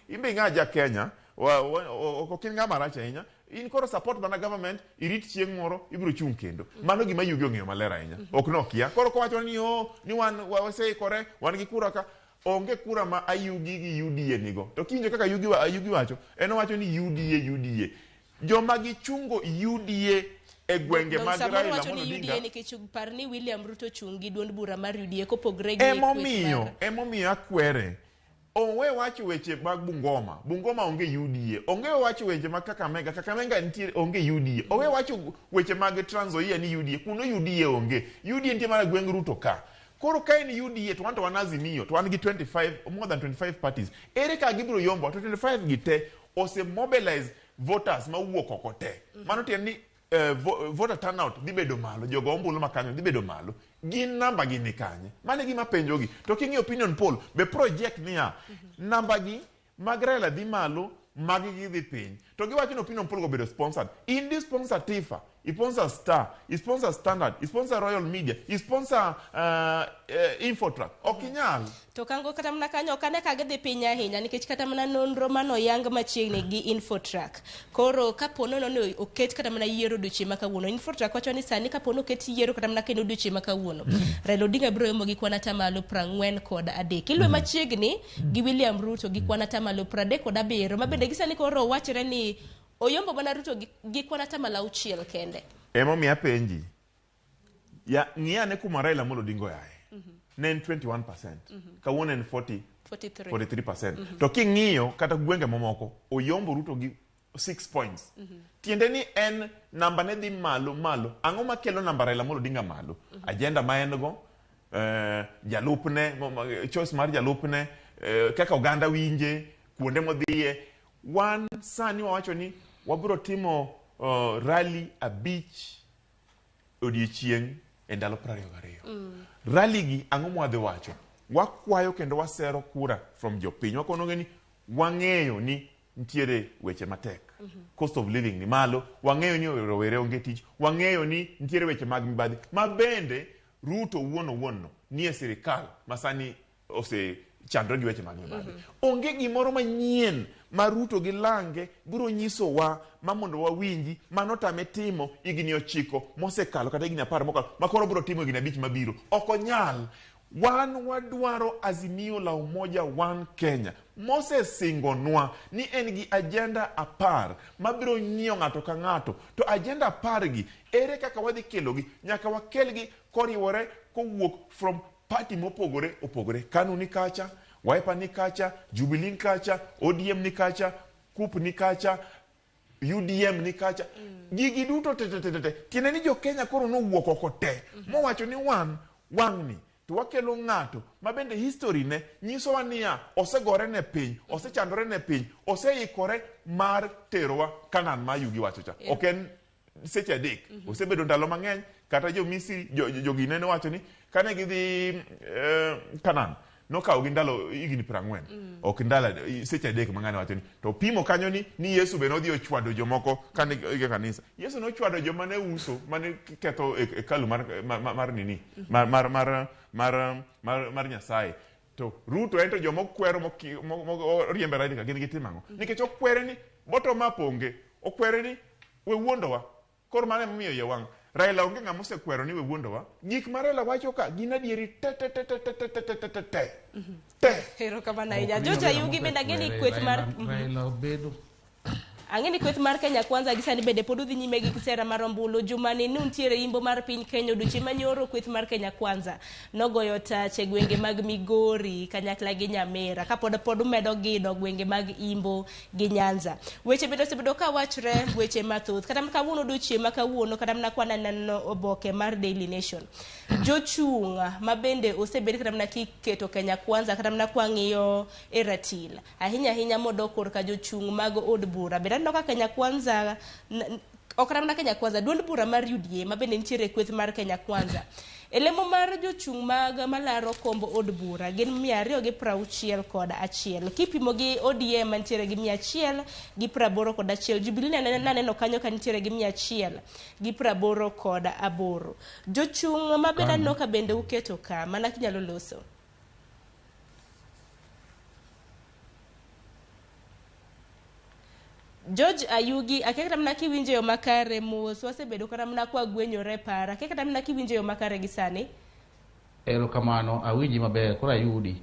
imbe ing'a ja Kenya, ok in ng'ama rach ahinya. In koro support mana government, irit chieng' moro ibiro chung' kendo. Mano gima Ayugi ong'eyo maler ahinya. Ok nokia. Koro kowacho ni ni wan waseikore, wan gi kura ka onge kura ma Ayugi gi UDA nigo. To kiwinjo kaka Ayugi wacho, en owacho ni UDA. Joma gichungo UDA e gwenge mag Samoro Raila wacho Amolo ni Odinga. UDA nikech par ni William Ruto chung' gi duond bura mar UDA kopogre gi Emomiyo akwere. Onge wacho weche mag Bungoma. Bungoma onge UDA. Onge wacho weche mag Kakamega. Kakamega nitie onge UDA. Onge wacho weche mag Trans Nzoia ni UDA. Kuno UDA onge. UDA nitie mana gweng' Ruto ka. Koro ka en UDA to wan to wan Azimio to wan gi 25 more than 25 parties. Ere ka gibiro yombo to 25 gi te ose mobilize voters mawuok oko te. Mano tiende ni voter turnout dhi bedo malo, jogo ombulu ma kanyo dhi bedo malo. Gin namba gi ni kanye? Mano e gima penjogi. To king'iyo opinion poll, be project niya, namba gi mag Raila dhi malo, magi gidhi piny. To giwacho ni opinion poll go bedo sponsored. In di sponsor Tifa, Isponsor Star, isponsor Standard, isponsor Royal Media, isponsor Infotrack. Ok inyal. To kango kata mana kanyo ok ane ka gidhi piny ahinya nikech kata mana nonro manoyang machiegni gi Infotrack. Koro kapo nono ni oket kata mana yiero odiochieng' ma kawuono. Infotrack wacho ni sani kapo ni oket yiero kata mana kendo odiochieng' ma kawuono. Raila Odinga biro yomo gi kwan atamalo 43. Iluwe machiegni gi William Ruto gi kwan atamalo 37 ma bende gi sani koro wachore ni oyombo mana Ruto gi kwan atamalo 6 kende. Emomiyo apenji. Ya ng'i ane kuma Raila Amolo Odinga oaye. Ne en 21%. Kawuono en 40 43. 43%. To king'iyo kata gwenge mamoko, oyombo Ruto gi 6 points. Tiende ni en namba ne dhi malo malo. Ang'o makelo namba Raila Amolo Odinga malo? Agenda ma en go, jalupne, choice mar jalupne, kaka oganda winje, kuonde modhiye. Wan sani wawacho ni wabiro timo rally 5 odiochieng' e ndalo 22. Rally gi ang'o mwadhi wacho? Wakwayo kendo wasero kura from jopiny. Wakono ni wang'eyo ni nitiere weche matek. Cost of living ni malo, wang'eyo ni rowere onge tich, wang'eyo ni nitiere weche mag mibadhi. Ma bende Ruto wuon owuon no nie sirikal ma sani osechandore gi weche mag mibadhi. Onge gimoro manyien ma Ruto gi lange biro nyisowa ma mondo wawinji mano tame timo higni 9 mosekalo kata higni 10 mokalo ma koro biro timo higni 5 mabiro. Ok onyal. Wan wadwaro Azimio la Umoja One Kenya mosesingonwa ni en gi agenda 10 mabiro ng'iyo ng'ato ka ng'ato. To agenda 10 gi ere kaka wadhi kelogi? Nyaka wakelgi koriwore kowuok from party mopogore opogore. KANU ni kacha, Wiper ni kacha, Jubilee ni kacha, ODM ni kacha, KUP ni kacha, UDM ni kacha. Gigi duto te te te te. Tiende ni jo Kenya koro nowuok oko te. Mowacho ni wan wang'ni to wakelo ng'ato ma bende history ne nyisowa niya osegore ne piny, osechandore ne piny, oseikore mar terowa Canaan ma Yugi wacho cha. Ok en seche 3. Osebedo ndalo mang'eny kata jo Misri jogine nowacho ni kane gidhi Canaan nokawo gi ndalo higni 40. Ok ndalo seche 3 ma ng'ane wacho ni. To pimo kanyo ni Yesu be nodhi ochwado jomoko kane e kanisa. Yesu nochwado joma ne uso mane ketho hekalu mar nini mar Nyasaye. To Ruto ento joma okwero oriembe Raila gin gitimo ang'o? Nikech okwere ni bottom up onge, okwere ni we wuondowa. Koro mano emomiyo iye wang'. Raila onge ng'ama osekwero ni we wuondowa. Gik ma Raila wacho ka gin adieri te te te te te te te te te te te. Te. Erokamano ahinya. George Ayugi bende ang'e ni kweth mar Raila obedo Ang'e ni kweth mar Kenya Kwanza gi sani bende pod udhi nyime gi sera mar ombulu. Jumani ni nitiere imbo mar piny Kenya odiochieng' manyoro kweth mar Kenya Kwanza nogoyo tach e gwenge mag Migori kanyakla gi Nyamira kapod pod umedo gido gwenge mag Imbo gi Nyanza. Weche bende osebedo ka wachre weche mathoth kata mana kawuono odiochieng' ma kawuono kata mana kwa naneno oboke mar Daily Nation. Jochung' ma bende osebed kata mana kiketo Kenya Kwanza kata mana kwang'iyo e ratil ahinya ahinya modok korka jochung' mag od bura. Bende aneno ka Kenya Kwanza ok kata mana Kenya Kwanza, duond bura mar UDA ma bende nitiere e kweth mar Kenya Kwanza. E lemo mar jochung' mag malaro komb od bura gin 261. Kipimo gi ODM mantiere gi 181, Jubilee naneno kanyo ka nitiere gi 188. Jochung' ma bende aneno ka bende uketo ka, mana kinyalo loso. George Ayugi, akia kata mana kiwinjo yo makare mos, wasebedo kata mana kwa gwenyore par, akia kata mana kiwinjo yo makare gi sani. Erokamano, awinji maber, koro ayudi.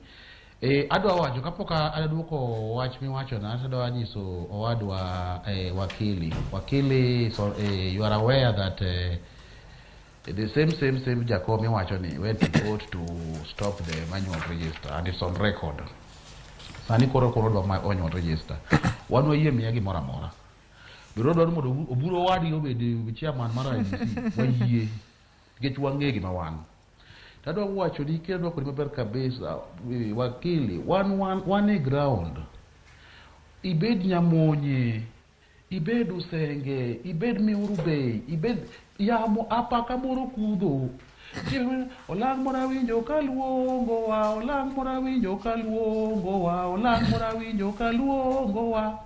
Adwa wacho kapok aduoko wach miwachona, adwa nyiso owadwa wakili. Wakili, so, you are aware that the same Jakom miwacho ni went to court to stop the manual register and it's on record. Sani koro dwa manual register. Wan wayie miye gimoro amora. Biro dwaro mondo Oburu owadgi obed chairman mar IEBC, wayie. Nikech wang'e gima wan. Tadwa wacho ni kendo kodi maber kabisa, wakili, wan e ground. Ibed Nyamonye, ibed Usenge, ibed Miuru Bay, ibed yamo apaka moro kudho. Olang' moro awinjo kaluongowa, olang' moro awinjo kaluongowa, olang' moro awinjo kaluongowa.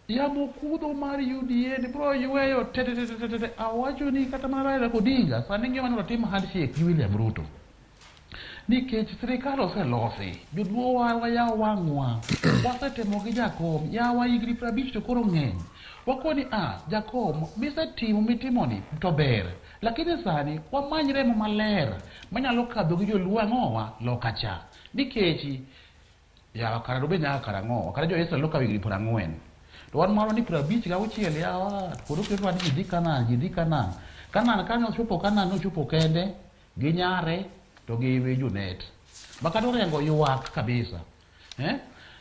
Yamo kudho mar UDA ni bro yweyo te te te te te te. Awacho ni kata mana Raila Odinga sani ngima ni otim handshake gi William Ruto. Nikech sirikal oselosi, joluo wa wayawo wang'wa, wasetemo gi jakom, yawa higni 50 to koro ng'eny. Wakoni a jakom misetimo mitimoni to ber, lakini sani wamany remo maler manyalo kadho gi joluo ang'owa loka cha. Nikech yawa kara dobe nyaka karang'o kata jo Israel nokawo higni 40 to wan marwa ni 56 yawa koro ketwa ni ji dhi Canaan, ji dhi Canaan. Canaan kane ochopo Canaan nochopo kende gi nyare to gi Junet ma kata Orengo ywak kabisa. Eh?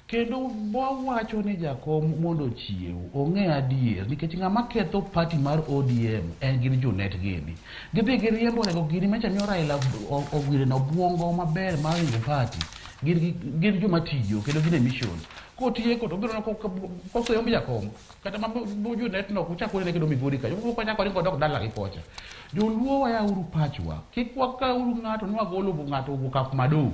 Kendo wawacho ni jakom mondo ochiew ong'e adier nikech ng'ama ketho party mar ODM en gin Junet gini. Gidhi giriembo Orengo gini macha miyo Raila owire no obuongo maber mar ringo party. Gin joma tiyo kendo gin e mission. Kotieko to obiro koseyomb jakom kata ma Junet no ok uchak unene kendo Migori kacha. Ochako ringo odok dalagi kocha. Joluo wayauru pachwa. Kik wakawuru ng'ato ni wagolo ng'ato owuok Afmado.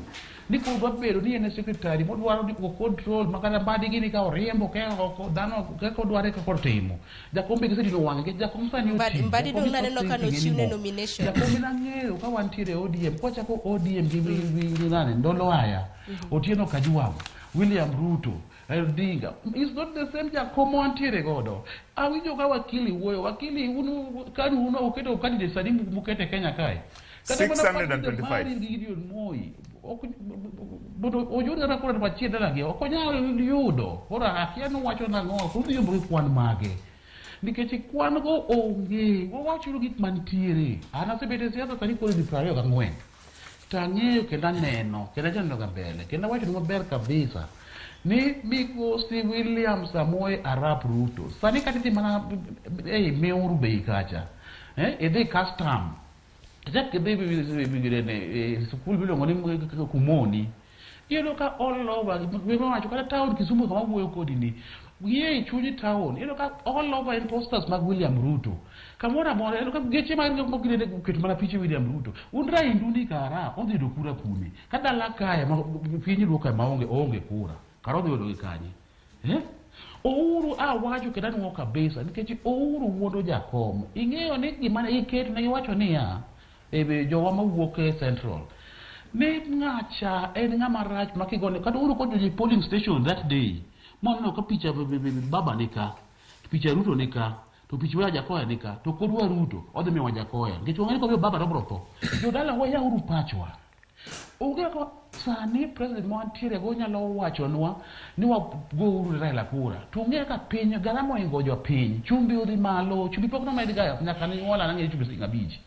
Ni koro dwa bedo ni en e secretary modwaro ni o control ma kata mbadi gini ka oriembo ke oko dhano kaka odware kaka otimo. Jakom be gisedino wang'e nikech jakom sani oti. Mbadi Jakom dong' is not naneno ka thinking nochiwne anymore. nomination. Jakom nang'eyo ka wantiere e ODM kwachako ODM gi nani Ndolo Aya, Otieno Kajwang', William Ruto, Raila Odinga. It's not the same jakom wantiere godo. Awinjo ka wakili wuoyo, wakili un kanu un uketo candidate sani mukete Kenya kae. Kata mana 625. mari gi Gideon Moi ok mondo oyud kata kura namba achiel dalagi ok onyal yudo. Koro akia ni wacho nang'o, koro udhi yombo gi kwan mage. Nikech kwan go onge, wawachuru gik mantiere. An asebet e siasa sani koro higni 24. To ang'eyo kendo aneno, kendo ajaneno ga mbele, kendo awachonu maber kabisa ni migosi William Samoei Arap Ruto sani kata idhi mana ei Miuru Bay kacha, idhi custom, ichak idhi e sikul miluongo ni Kumoni, iyudo ka all over gima wacho kata town Kisumu kama wuoyo kodi ni gie e chuny town iyudo ka all over en posters mag William Ruto kamoro amora iyudo ka geche mag ginene oketo mana piche William Ruto un raindu ni kara odhi yudo kura kune ka dala kae ma piny luo kae maonge oonge kura kara odhi yudo gi kanye eh? Ouru awacho kendo anuo kabisa nikech Ouru wuondo jakom ing'eyo ni gima ne giketo ne giwacho niya e jowa mawuok e Central ni ng'acha en ng'ama rach ma kigone kata Uhuru kodonjo e polling station that day moneno ka picha baba ni ka picha Ruto ni ka to picha Wajackoyah ni ka to kodwa Ruto odhi miyo Wajackoyah nikech wang'e ni komiyo baba to obiro tho jodala wayauru pachwa onge kaka sani president ma wantiere go nyalo wachonwa ni wagouru Raila kura to ong'e kaka piny garama oingo jopiny chumbi odhi malo chumbi pok nomed ga nyaka ne nyuola nang'e chumbi siling 5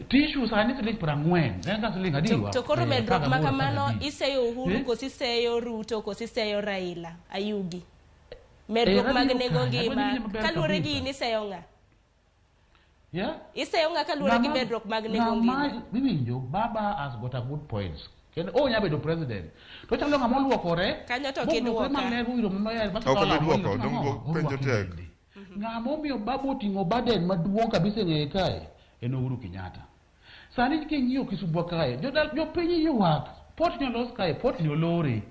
tissue sani siling 40 en ka siling adiwa To koro medruok ma 18, kamano 15. iseyo Uhuru Eh? koso iseyo Ruto koso iseyo Raila Ayugi. Medruok mag abiro nengo kae, ngima adwa ni maber kaluwore gi kabisa. in iseyo ng'a? Yeah? Iseyo ng'a kaluwore gi medruok mag nengo ngima? Iwinjo, baba has got a good points. Kendo onya bedo president. To chalo ng'ama oluokore. Kanyo to ok moluokore idwoka. maler mowiro maler bas Ok olawo obi dwoko, mowiro, dong' ang'o? penjo Orwake tek. bende. Ng'ama omiyo baba oting'o burden maduong' kabisa e ng'eye kae en Uhuru Kenyatta. Sani king'iyo Kisumu kae, jopiny ywak. Port ni olos kae, port ni olore.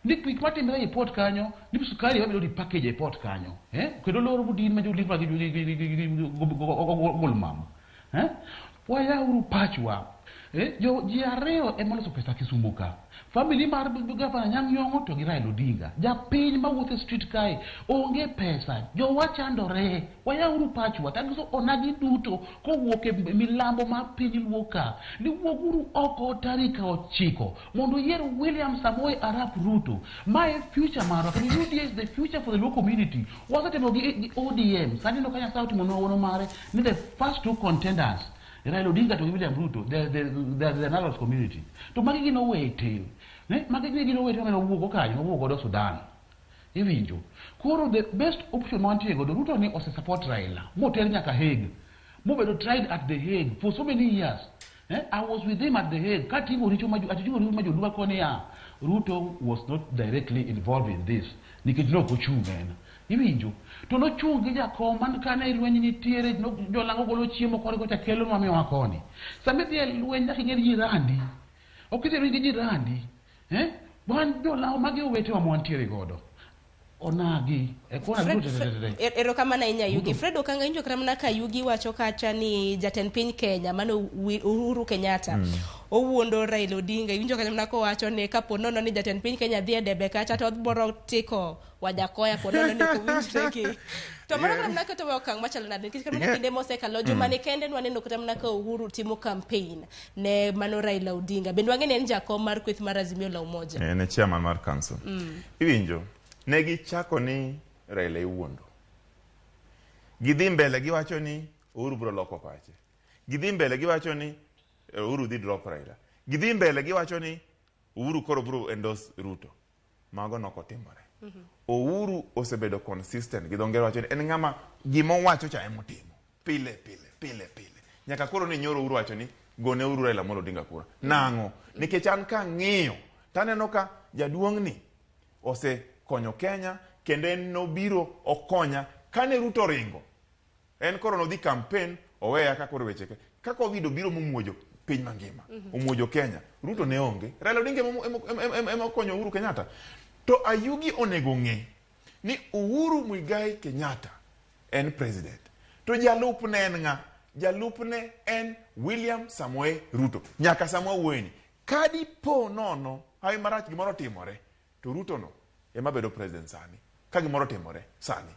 Ni gik matimre e port kanyo, ni sukari wabedo di package e port kanyo. Kendo loro budin ma jolit mag gol mama. Wayauru pachwa. Jo ji ariyo ema oloso pesa Kisumu ka. Family mar gavana Anyang' Nyong'o to gi Raila Odinga. Japiny mawuotho e street kae onge pesa. Jowa chandore. Wayauru pachwa. Tagiso onagi duto kowuok e milambo mar piny Luo ka. Ni wuoguru oko tarik 9 mondo uyier William Samoei Arap Ruto. Ma e future marwa. Kendo UDA is the future for the Luo community. Wasetemo gi ODM. Sani no ka Nyasaye otimonwa wuono mare ni the first two contenders Raila Odinga to gi William Ruto, the Nalots community. To magi gin owete. Ne? Magi gin owete mane owuok kanyo, owuok godo Sudan. Iwinjo. Koro the best option ma wantie godo, Ruto ni ose support Raila, moter nyaka Hague. Mobedo tried at The Hague for so many years. I was with him at The Hague. Kating'o richo ma ating'o richo ma joluo koni ya Ruto was not directly involved in this. Nikech ne ok ochung' en. Iwinjo. To nochung' gi jakom man kane lweny nitiere, jolango golo chiemo koni kocha kelonwa miyowa koni. Sama idhi e lweny nyaka ing'e ni jirandi. Ok idhi e lweny gi jirandi. Wan jolango magi owetewa ma wantiere godo. Onagi e kona Fred, duto te te te. Erokamano ahinya Yugi. Fred Okanga, injo kata mana ka Yugi wacho kacha ni jatend piny Kenya mano Uhuru Kenyatta owuondo Raila Odinga. Iwinjo kata mana kowacho ni kapo nono ni jatend piny Kenya dhi e debe kacha to obiro tiko Wajakoya po nono ni ok owinjre gi. To mano kata mana keto okang' machalo nade nikech kata mana kinde mosekalo juma ni kende nwaneno kata mana ka Uhuru timo campaign ne mano Raila Odinga. Bende wang'e ni en jakom mar kweth mar Azimio la Umoja. En e chairman mar council. Iwinjo, ne gichako ni Raila iwuondo. Gidhi mbele giwacho ni Uhuru biro loko pache. Gidhi mbele giwacho ni Uhuru dhi drop Raila. Gidhi mbele giwacho ni Uhuru koro biro endorse Ruto. Mago nokotimore. Uhuru osebedo consistent gi dho ngere wacho ni en ng'ama gima owacho cha emotimo. Pile pile pile pile. Nyaka koro ni nyoro Uhuru wacho ni gone uru Raila Amolo Odinga kura. Nang'o? Nikech an kang'iyo taneno ka jaduong'ni osekonyo Kenya kendo en nobiro okonya kane Ruto oringo. En koro nodhi campaign oweya ka koro weche ka Covid obiro momuojo piny mangima. Omuojo Kenya. Ruto ne onge. Raila Odinga ema okonyo Uhuru Kenyatta. To Ayugi onego ng'e ni Uhuru Muigai Kenyatta en president. To jalupne en ng'a? Jalupne en William Samoei Ruto. Nyaka sama wawuoyeni. Ka dipo nono hawi marach gimoro otimore to Ruto no ema bedo president sani. Ka gimoro otimore sani.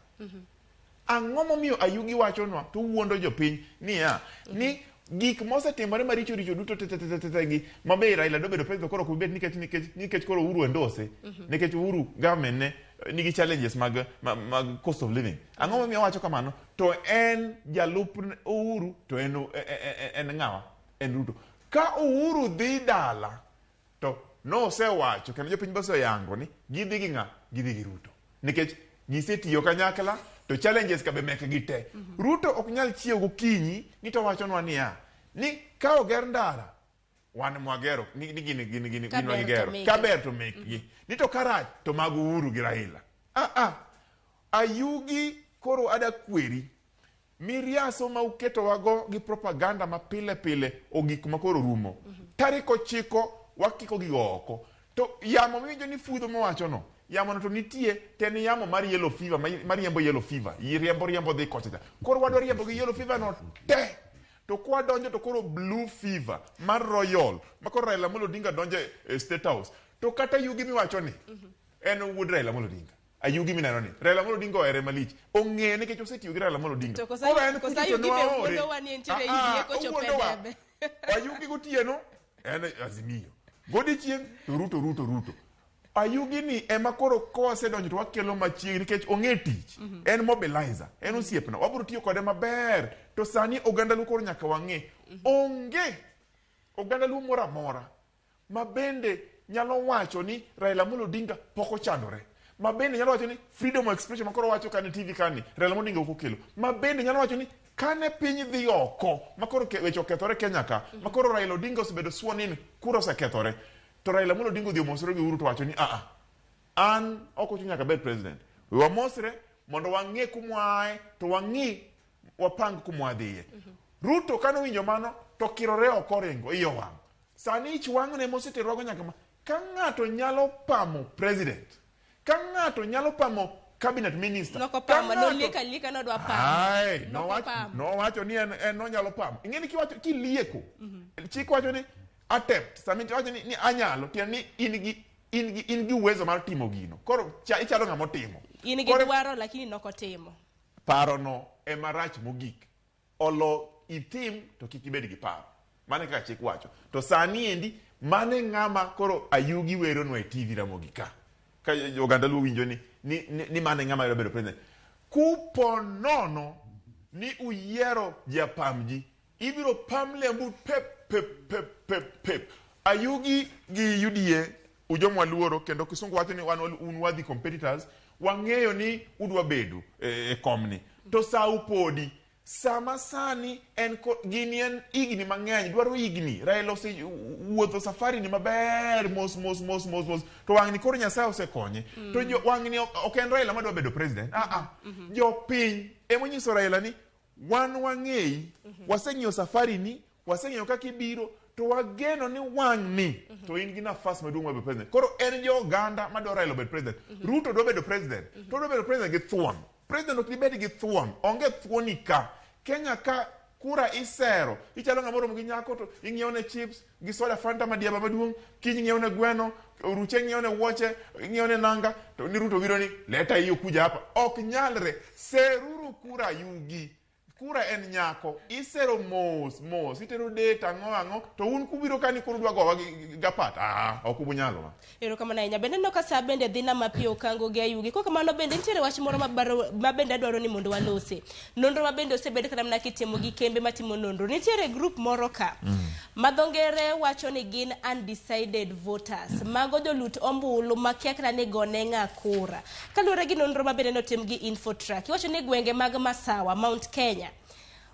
Ang'o momiyo Ayugi wachonwa to wuondo jopiny niya ni gik mosetimore maricho richo duto te te te te te gi ma be Raila dobedo president koro ok obed nikech koro Uhuru endorse nikech Uhuru government ne nigi challenges mag cost of living. Ang'o momiyo owacho kamano? To en jalup Uhuru to en ng'awa? En Ruto. Ka Uhuru dhi dala to nosewacho kendo jopiny be oseyango ni gidhi gi ng'a? Gidhi gi Ruto. Nikech gisetiyo kanyakla to challenges ka be mekgi te. Ruto ok nyal chiew gokinyi ni to wachonwa niya ni ka oger ndara wan mwagero ni gin Ka ber to wagigero. mekgi. Ka ber to mekgi. Ni to karach to mag Uhuru gi Raila. Ayugi koro ada kweri. Miriaso ma uketowago gi propaganda ma pile pile ogik ma koro rumo. Tarik 9 wakiko gigo oko. To yamo miwinjo ni fudho mowacho no, yamo no to nitie, to en yamo mar yellow fever, mar riembo yellow fever. Riembo riembo dhi kocha cha. Koro wadwa riembo gi yellow fever no te. To kwadonjo to koro blue fever mar royal, ma koro Raila Amolo Odinga donjo e State House. To kata Yugi miwacho ni, en wuod Raila Amolo Odinga. Ayugi mineno ni Raila Amolo Odinga ohere malich. Ong'eye nikech osetiyo gi Raila Amolo Odinga. To kosa Koro en kosa kucho to Ayugi be nwaore. wuondowa ni entiere Ah, ah, UDA kochopo e owuondowa. debe. Ayugi gotieno en Azimio. Godiechieng' to Ruto Ruto Ruto. Ayugi ni ema koro kowasedonjo to wakelo machiegni nikech ong'e tich. En mobilizer, en osiepna. Wabiro tiyo kode maber. To sani oganda Luo koro nyaka wang'e. Onge oganda Luo moro amora ma bende nyalo wacho ni Raila Amolo Odinga pok ochandore. Ma bende nyalo wacho ni freedom of expression ma koro wacho kane TV kani Raila Amolo Odinga ok okelo. Ma bende nyalo wacho ni kane piny dhi oko ma koro weche okethore Kenya ka, ma koro Raila Odinga osebedo sworn in, kura osekethore. To Raila Amolo Odinga odhi omosore gi Uhuru to wacho ni a an ok ochuno nyaka abed president. We wamosre mondo wang'e kumwaaye to wang'i wapang kumwadhiye. Ruto kane owinjo mano to kirore oko oringo iye owang'. Sani ich wang'ne moseterwago nyaka ma ka ng'ato nyalo pamo president, ka ng'ato nyalo pamo cabinet minister, Noko ka pamo, ng'ato- nolieko alieka nodwa pamo. Ai, Noko pamo. nowacho ni en nonyalo pamo. Ing'e ni kiwacho kilieko, chik wacho ni attempt, sama iwacho ni anyalo, tiende ni in gi uwezo mar timo gino. Koro ichalo ng'ama otimo. In gi dwaro lakini nokotimo. Parono ema rach mogik. Olo itim to kik ibed gi paro. Mano e kaka chik wacho. To sani endi mane ng'ama koro Ayugi weronwa e TV Ramogi ka. Ka oganda Luo winjo ni mane ng'ama dwa bedo president. Kupo nono ni uyiero japam ji, ibiro pam lembu pep pep pep pep pep. Ayugi gi UDA ujomwa luoro kendo kisungu wacho ni wan un wadhi competitors, wang'eyo ni udwa bedo e komni. To sa upodi. Sama sani en gini en higni mang'eny, dwaro higni. Raila osewuotho safari ni maber mos mos mos mos mos. To wang'ni koro Nyasaye osekonye. To wang'ni ok en Raila madwa bedo president. Jopiny emonyiso Raila ni wan wang'eyi, waseng'iyo safari ni, waseng'iyo kaka ibiro, To wageno ni wang'ni to in gi nafas maduong' mar bedo president. Koro en jo oganda madwa Raila obed president. Ruto dwa bedo president. To odwa bedo president gi thuon. President ok dibed gi thuon. Onge thuoni ka. Kenya ka kura isero. Ichalo ng'ama oromo gi nyako to ing'iewo ne chips gi soda Fanta madiaba maduong', kiny ing'iewo ne gweno, oruche ing'iewo ne wuoche, ing'iewo ne nanga, to ni Ruto biro ni leta hiyo kuja hapa. Ok nyalre. Seruru kura yugi. Kura en nyako, isero mos mos, itero date ang'o ang'o, to un kubiro ka ni koro udwa gowa gi gapat, ah, ok ubunyalo ma. Erokamano ahinya. Bende aneno ka sa bende dhi na mapiyo Okango gi Ayugi. Kok kamano bende nitiere wach moro mabaro, ma bende adwaro ni mondo walose. Nonro ma bende osebed kata mana kitimo gi kembe matimo nonro. Nitiere group moro ka ma dho ngere wacho ni gin undecided voters. Mago jolut ombulu makia kata ni gone ng'a kura. Kaluwore gi nonro ma bende notim gi Infotrack, iwacho ni gwenge mag Masawa, Mount Kenya,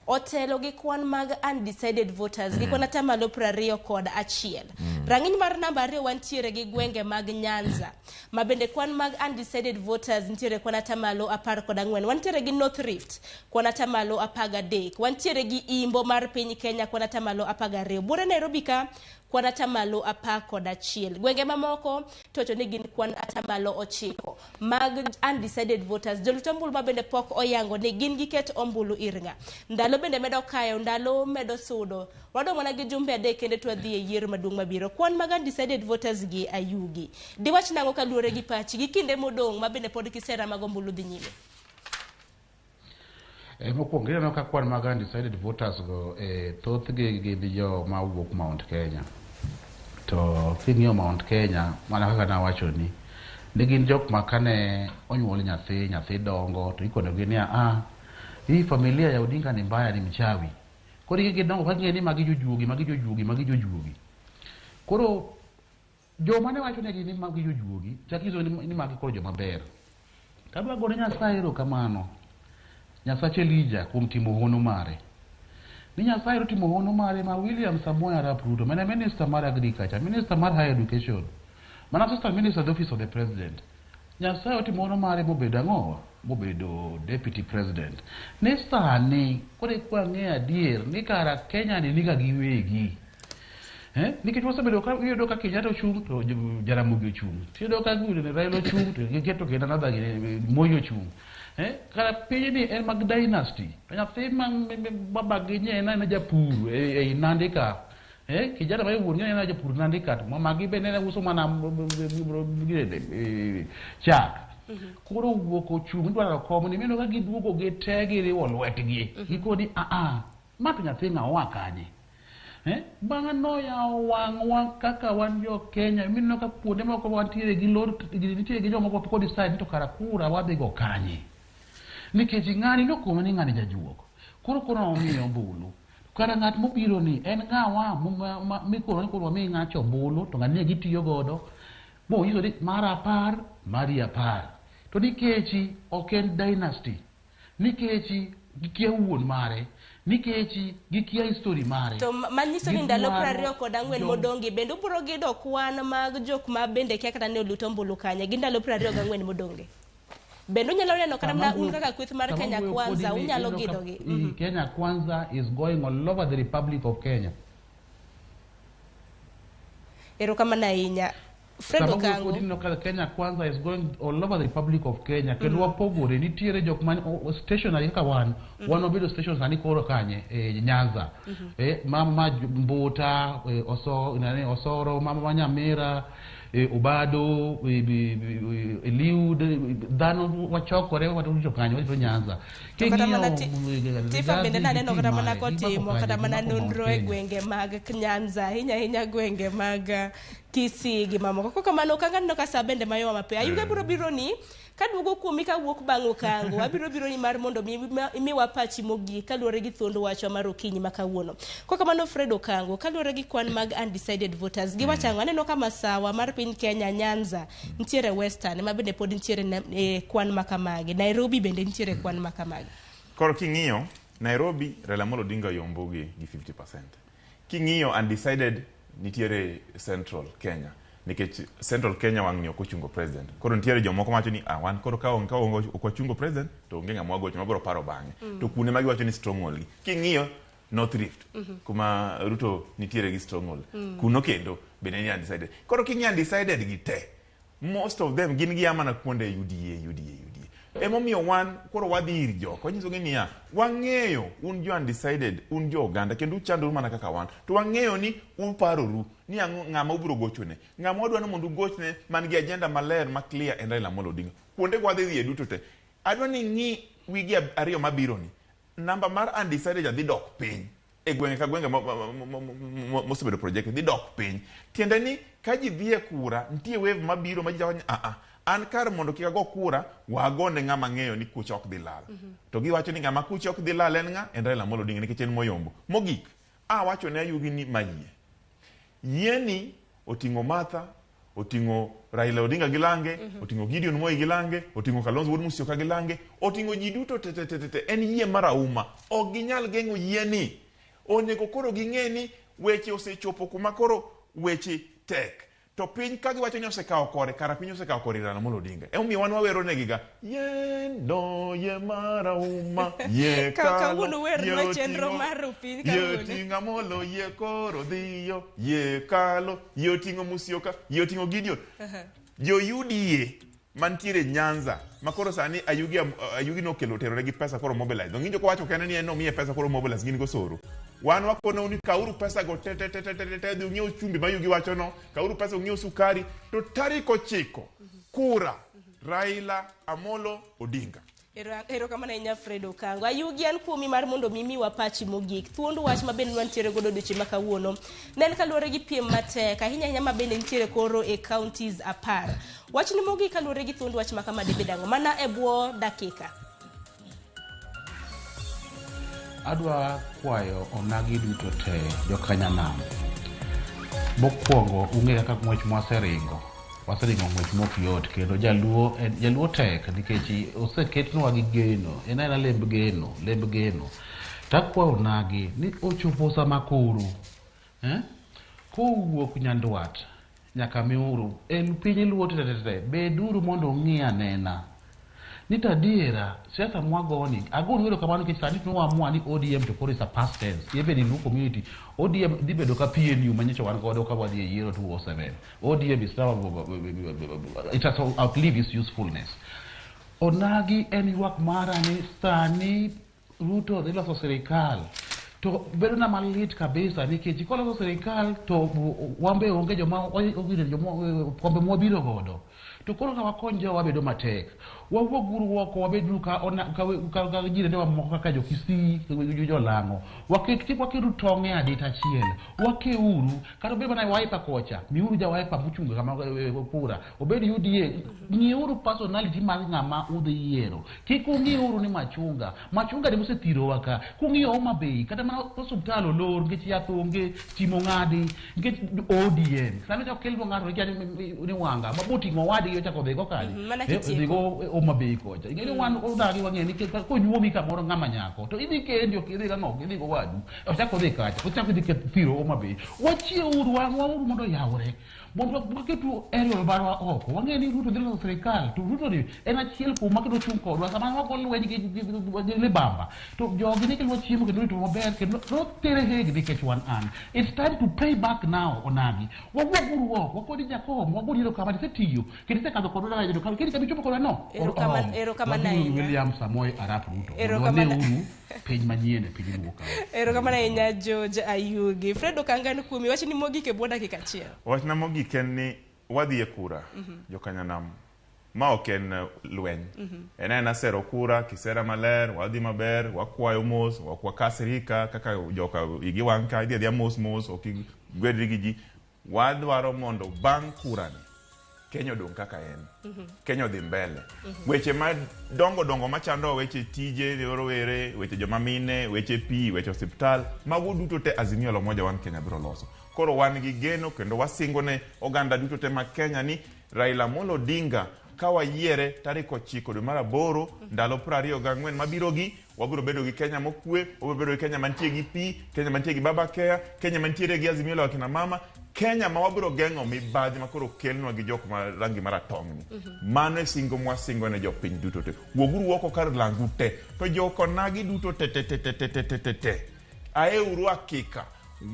otelo gi kwan mag undecided voters gi kwan atamalo 21. Rang'iny mar namba 2 wantiere gi gwenge mag Nyanza, ma bende kwan mag undecided voters nitiere kwan atamalo 14. Wantiere gi North Rift, kwan atamalo 13. Wantiere gi Imbo mar piny Kenya, kwan atamalo 12. Buore Nairobi ka, kwan atamalo 11. Gwenge mamoko to wacho ni gin kwan atamalo 9 mag undecided voters. Jolut ombulu ma bende pok oyango ni gin giket ombulu ir ng'a. Ndalo bende medo kayo, ndalo medo sudo. Wadong' mana gi jumbe 3 kende to wadhi e yiero maduong' mabiro. Kwan mag undecided voters gi Ayugi. Diwach nang'o kaluwore gi pachi gi kinde modong' ma bende pod kisera mag ombulu dhi nyime? Mokwongo ineno ka kwan mag undecided voters go thothgi gin joma wuok Mount Kenya. To king'iyo Mount Kenya mana kaka nawachoni ni gin jok ma kane onyuol nyathi, nyathi dongo to ikonogi niya ah, hii familia ya Odinga ni mbaya, ni mchawi. Koro gidongo ka ging'eyo ni magi jojuogi, magi jojuogi, magi jojuogi. Koro joma ne wacho negi ni magi jojuogi, chak nyiso ni magi koro joma ber. Kadwa gone Nyasaye erokamano, Nyasach Elija kuom timo hono mare. Ni Nyasaye notimo hono mare ma William Samoei Arap Ruto, mane minister mar agriculture, minister mar higher education, mana assistant minister the office of the president. Nyasaye otimo hono mare mobedo ang'owa? Mobedo deputy president. Ni sani, koro eka wang'eyo adier ni kara Kenya ni niga giwegi. Nikech wasebedo ka iyudo ka Kenyatta ochung' to Jaramogi ochung'. Iyudo ka Raila ochung' to giketo kendo another Moi ochung'. Kara pinyni en mag dynasty. To nyathi ma babagi nye en aena japur ei Nandi ka. Kijana ma wuon gi en japur Nandi ka to mamagi be ne uso mana chak. Koro wuok ochung' idwaro kom ni mineno ka giduogo gite giriwo lwetgi. Gikoni a a ma to nyathi ng'a oa kanye? Bang'e noyawo wang'wa kaka wan jo Kenya mineno ka kuonde moko wantiere gi lor nitiere gi jomoko pok decide ni to kara kura wadhi go kanye. Nikech ng'ani nokone ni ng'ani jajuok. Koro koro omiyo ombulu. Kara ng'at mobiro ni en ng'awa mikono ni koro wami ng'acha ombulu to ng'ani ne gitiyo godo. Monyiso ni mar 10, mari 10. To nikech ok en dynasty. Nikech gikia wuon mare, nikech gikia history mare. To manyiso ni ndalo 24 modongi bende ubiro gido kwan mag jok ma bende kia kata ne oluto ombulu kanye gi ndalo 24 modongi. Bende unyalo neno kata mana un kaka kweth mar Kenya Kwanza unyalo gido gi. Kenya Kwanza is going all over the Republic of Kenya. Erokamano ahinya. Fred Okango. Kenya Kwanza is going all over the Republic of Kenya. Kendo wapogore nitiere jok man stationary kaka wan. Wan wabedo station sani koro kanye Nyanza. Mama Mbuta, Osoro, mama Nyamira, Obado, Eliud, dhano wachokore watucho kanye wacho Nyanza. Kata mana Tifa bende naneno kata mana kotimo kata mana nonro e gwenge mag Nyanza, ahinya ahinya gwenge mag Kisii gi mamoko. Kok kamano Okanga aneno ka sa bende mayowa mapiyo. Ayuga biro biro ni kaduogo kuomi kawuok bang' Okango, abiro biro ni mar mondo mi imiwa pachi mogik kaluwore gi thuond wachwa mar okinyi ma kawuono. Kok kamano Fred Okango, kaluwore gi kwan mag undecided voters, giwacho ang'o? Aneno ka Masawa mar piny Kenya, Nyanza, nitiere Western, ma bende pod nitiere e kwan ma kamagi. Nairobi bende nitiere kwan ma kamagi. Koro king'iyo, Nairobi, Raila Amolo Odinga oyombo gi 50%. King'iyo undecided nitiere Central Kenya. Nikech Central Kenya wang'ni ok ochungo president. Koro nitiere jomoko mawacho ni wan koro ka ok wachungo president to onge ng'ama wagocho mabiro paro bang'e. To kuonde ma giwacho ni stronghold gi. King'iyo North Rift kuma Ruto nitiere gi stronghold kuno kendo bende ni undecided. Koro king'iyo undecided gi te, most of them gin gia mana kuonde UDA, UDA, UDA. Emomiyo wan koro wadhi ir jok wanyisogi niya, wang'eyo un jo undecided, un jo oganda kendo uchandoru mana kaka wan, to wang'eyo ni uparoru ni ang'o ng'ama ubiro gochone. Ng'ama wadwa ni mondo ugochne man gi agenda maler ma clear en Raila Amolo Odinga. Kuonde go wadhi dhiye duto te. Adwa ni ing'i wigi 2 mabiro ni namba mar undecided dhi dok piny e gwenge ka gwenge mosebedo project dhi dok piny. Tiende ni ka ji dhi e kura, nitie wave mabiro ma ji wacho ni a an kar mondo kik ago kura, wagone ng'ama ng'eyo ni kucha ok dhi lal. To giwacho ni ng'ama kucha ok dhi lal en ng'a? En Raila Amolo Odinga nikech en moyombo. Mogik, awacho ne Ayugi ni mayie. Yieni oting'o Martha, oting'o Raila Odinga gi lange, oting'o Gideon Moi gi lange, oting'o Kalonzo wuod Musyoka gi lange, oting'o ji duto te te te te te. En yie mar auma. Ok ginyal geng'o yieni. Onego koro ging'e ni weche osechopo kuma koro weche tek. To piny ka giwacho ni osekawo kore, kara piny osekawo kore Raila Amolo Odinga. Emomiyo wan wawero negiga, yendo yie mar auma, yie kalo, Kawuono wernwa yie chenro oting'o- mar Rupiny yie kawuono. oting'o Amolo, yie koro dhiyo, yie kalo, yie oting'o Musyoka, yie oting'o Gideon. Jo UDA mantiere Nyanza ma koro sani Ayugi, Ayugi nokelo terore gi pesa koro mobilize. Ong'injo kowacho kende ni en nomiye pesa koro mobilize gin gosoro. Wan wakonou ni kauru pesa go te te te te te te dhi ung'iew chumbi ma Ayugi wacho no, kauru pesa ung'iew sukari to tarik 9 kura Raila Amolo Odinga. Erokamano ahinya Fred Okango. Ayugi an kuomi mar mondo mi miwa pachi mogik. Thuond wach ma bende wantiere godo odiochieng' ma kawuono. Ne en kaluwore gi piem matek ahinya ahinya ma bende nitiere koro e counties 10. Wachni mogik kaluwore gi thuond wach ma kama dibed ang'o? Mana e bwo dakika. Adwa kwayo onagi duto te jokanyanam. Mokwongo ung'e kaka ng'wech mwaseringo. Waseringo ng'wech mok yot kendo jaluo en jaluo tek nikech oseketnwa gi geno. En aena lemb geno, lemb geno. Takwayo onagi ni ochopo sama koro kowuok Nyandwat nyaka Miuru en piny luo te te te beduru mondo ung'i anena. Ni to adiera siasa mwagoni agonu erokamano nikech sani nwaamua ni ODM to koro is a past tense. Even in Luo community ODM dhi bedo ka PNU manyocha wan godo ka wadhi e yiero 2007. ODM is now it has outlived its usefulness. Onagi en ywak mara ni sani Ruto dhi loso sirikal to bedo na malit kabisa nikech koloso sirikal to wambe onge joma joma kombe mwabiro godo to koro ka wakony jowa bedo matek wawuog uru oko wabed ka, ka, ka jirendewa moko kaka jo Kisii jolang'o waket kik waketu tong' e adita achiel wakeuru kata obed mana Wiper kocha miuru ja Wiper mochungo kama kura obed UDA ng'iuru personality mar ng'ama udhi yiero kik ung'iuru ni machunga machunga ni mosethirowa ka kung'iyo Homa Bay kata mana osuptal olor nikech yath onge stima ong'adi nikech ODM sani ochako kelnwa ng'ato ikia ni wanga ma boting'o owadgi ochako dhigo kanye Mana kitieko. dhigo Homa Bay kocha ing'e ni wan odagi wang'e ni konyuomi kamoro ng'ama nyako to idhi kendi ok idhi gang'o ok idhi gowadu ochako dhi kacha ochako dhi thiro Homa Bay wachieuru wang'wa uru mondo oyawre mondo waketu aerial marwa oko wang'e ni Ruto dhi loso sirikal to Ruto ni en achiel kuom ma kendo chung' kodwa sama wago lweny gi libamba to jogi ne kelwa chiemo kendo rito maber kendo notere Hague nikech wan an it's time to pay back now onagi wawuog uru oko wakoni jakom wagoni erokamano isetiyo kendo isekadho kodwa daraja no kendo kama ichopo kodwa no Erokamano ahinya. William Samoei Arap Ruto mondo Erokamano. waneuru piny manyien e piny Luo ka Erokamano ahinya George Ayugi. Fred Okanga an kuomi wachni mogik e bwo dakika achiel. Wachna mogik en ni wadhi e kura jokanyanam ma ok en lweny. En aena sero kura kisera maler, wadhi maber, wakwayo mos, ok wakasrika kaka joka igi wang' ka idhi adhiya mos mos, ok igwedri gi ji. Wadwaro mondo bang' kurani Kenya odong' kaka en. Kenya odhi mbele. Weche madongo dongo machando weche tije rowere, weche joma mine, weche pi, weche osiptal, mago duto te Azimio la Umoja One Kenya biro loso. Koro wan gi geno kendo wasingo ne oganda duto te ma Kenya ni Raila Amolo Odinga ka wayiere tarik 9 dwe mar 8 ndalo 24 mabiro gi wabiro bedo gi Kenya mokwe, wabiro bedo gi Kenya mantie gi pi, Kenya mantie gi Baba Care, Kenya mantiere gi Azimio la wakina mama, Kenya ma wabiro geng'o mibadhi ma koro kelnwa gi jok ma rangi maratong' ni. Mano e singo mwasingo ne jopiny duto te. Wuoguru oko kar langu te, to jokonagi duto te te te te te te te te te. Aeuru akika.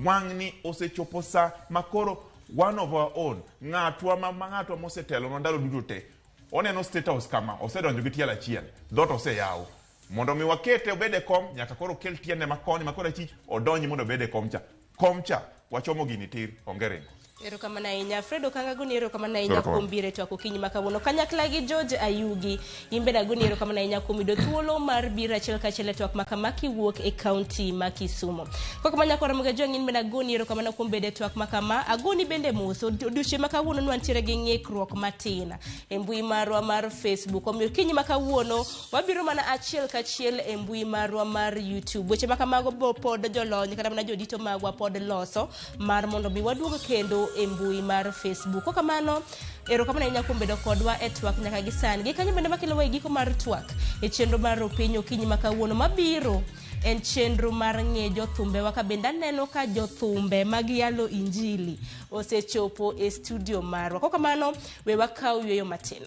Wang'ni osechopo sa ma koro one of our own, ng'atwa ma ma ng'atwa mosetelonwa ndalo duto te, oneno State House kama, osedonjo gi tielo achiel, dhoot oseyaw. Mondo mi wakete obed e kom, nyaka koro okel tiende ma koni ma korachich, odonji mondo obed e kom cha. Kom cha, wachomo gini tir, onge ringo. Erokamano ahinya Fred Okanga, agoni erokamano ahinya Erokamano. kuom biro e twak okinyi ma kawuono kanyakla gi George Ayugi. In bende agoni erokamano ahinya kuom yudo thuolo mar biro achiel kachiel e twak ma kama kiwuok e kaunti ma Kisumu. Kok ma nyakwara Mugajwang' in bende agoni erokamano kuom bedo e twak ma kama. Agoni bende mos. Odiochieng' ma kawuono nwantiere gi ng'ikruok matin e mbui marwa mar Facebook. Omiyo okinyi ma kawuono Wabiro mana achiel kachiel e mbui marwa mar YouTube. Weche ma kamago bo pod jolony kata mana jodito magwa pod loso mar mondo mi waduog kendo e mbui mar Facebook. Kok kamano, erokamano ahinya kuom bedo kodwa e twak nyaka gi sani. Gi kanyo bende makelowa e giko mar twak e chenro mar Rupiny okinyi ma kawuono mabiro en chenro mar ng'e jothumbewa ka bende aneno ka jothumbe mag yalo injili osechopo e studio marwa. Kok kamano, we wakaw yueyo matin.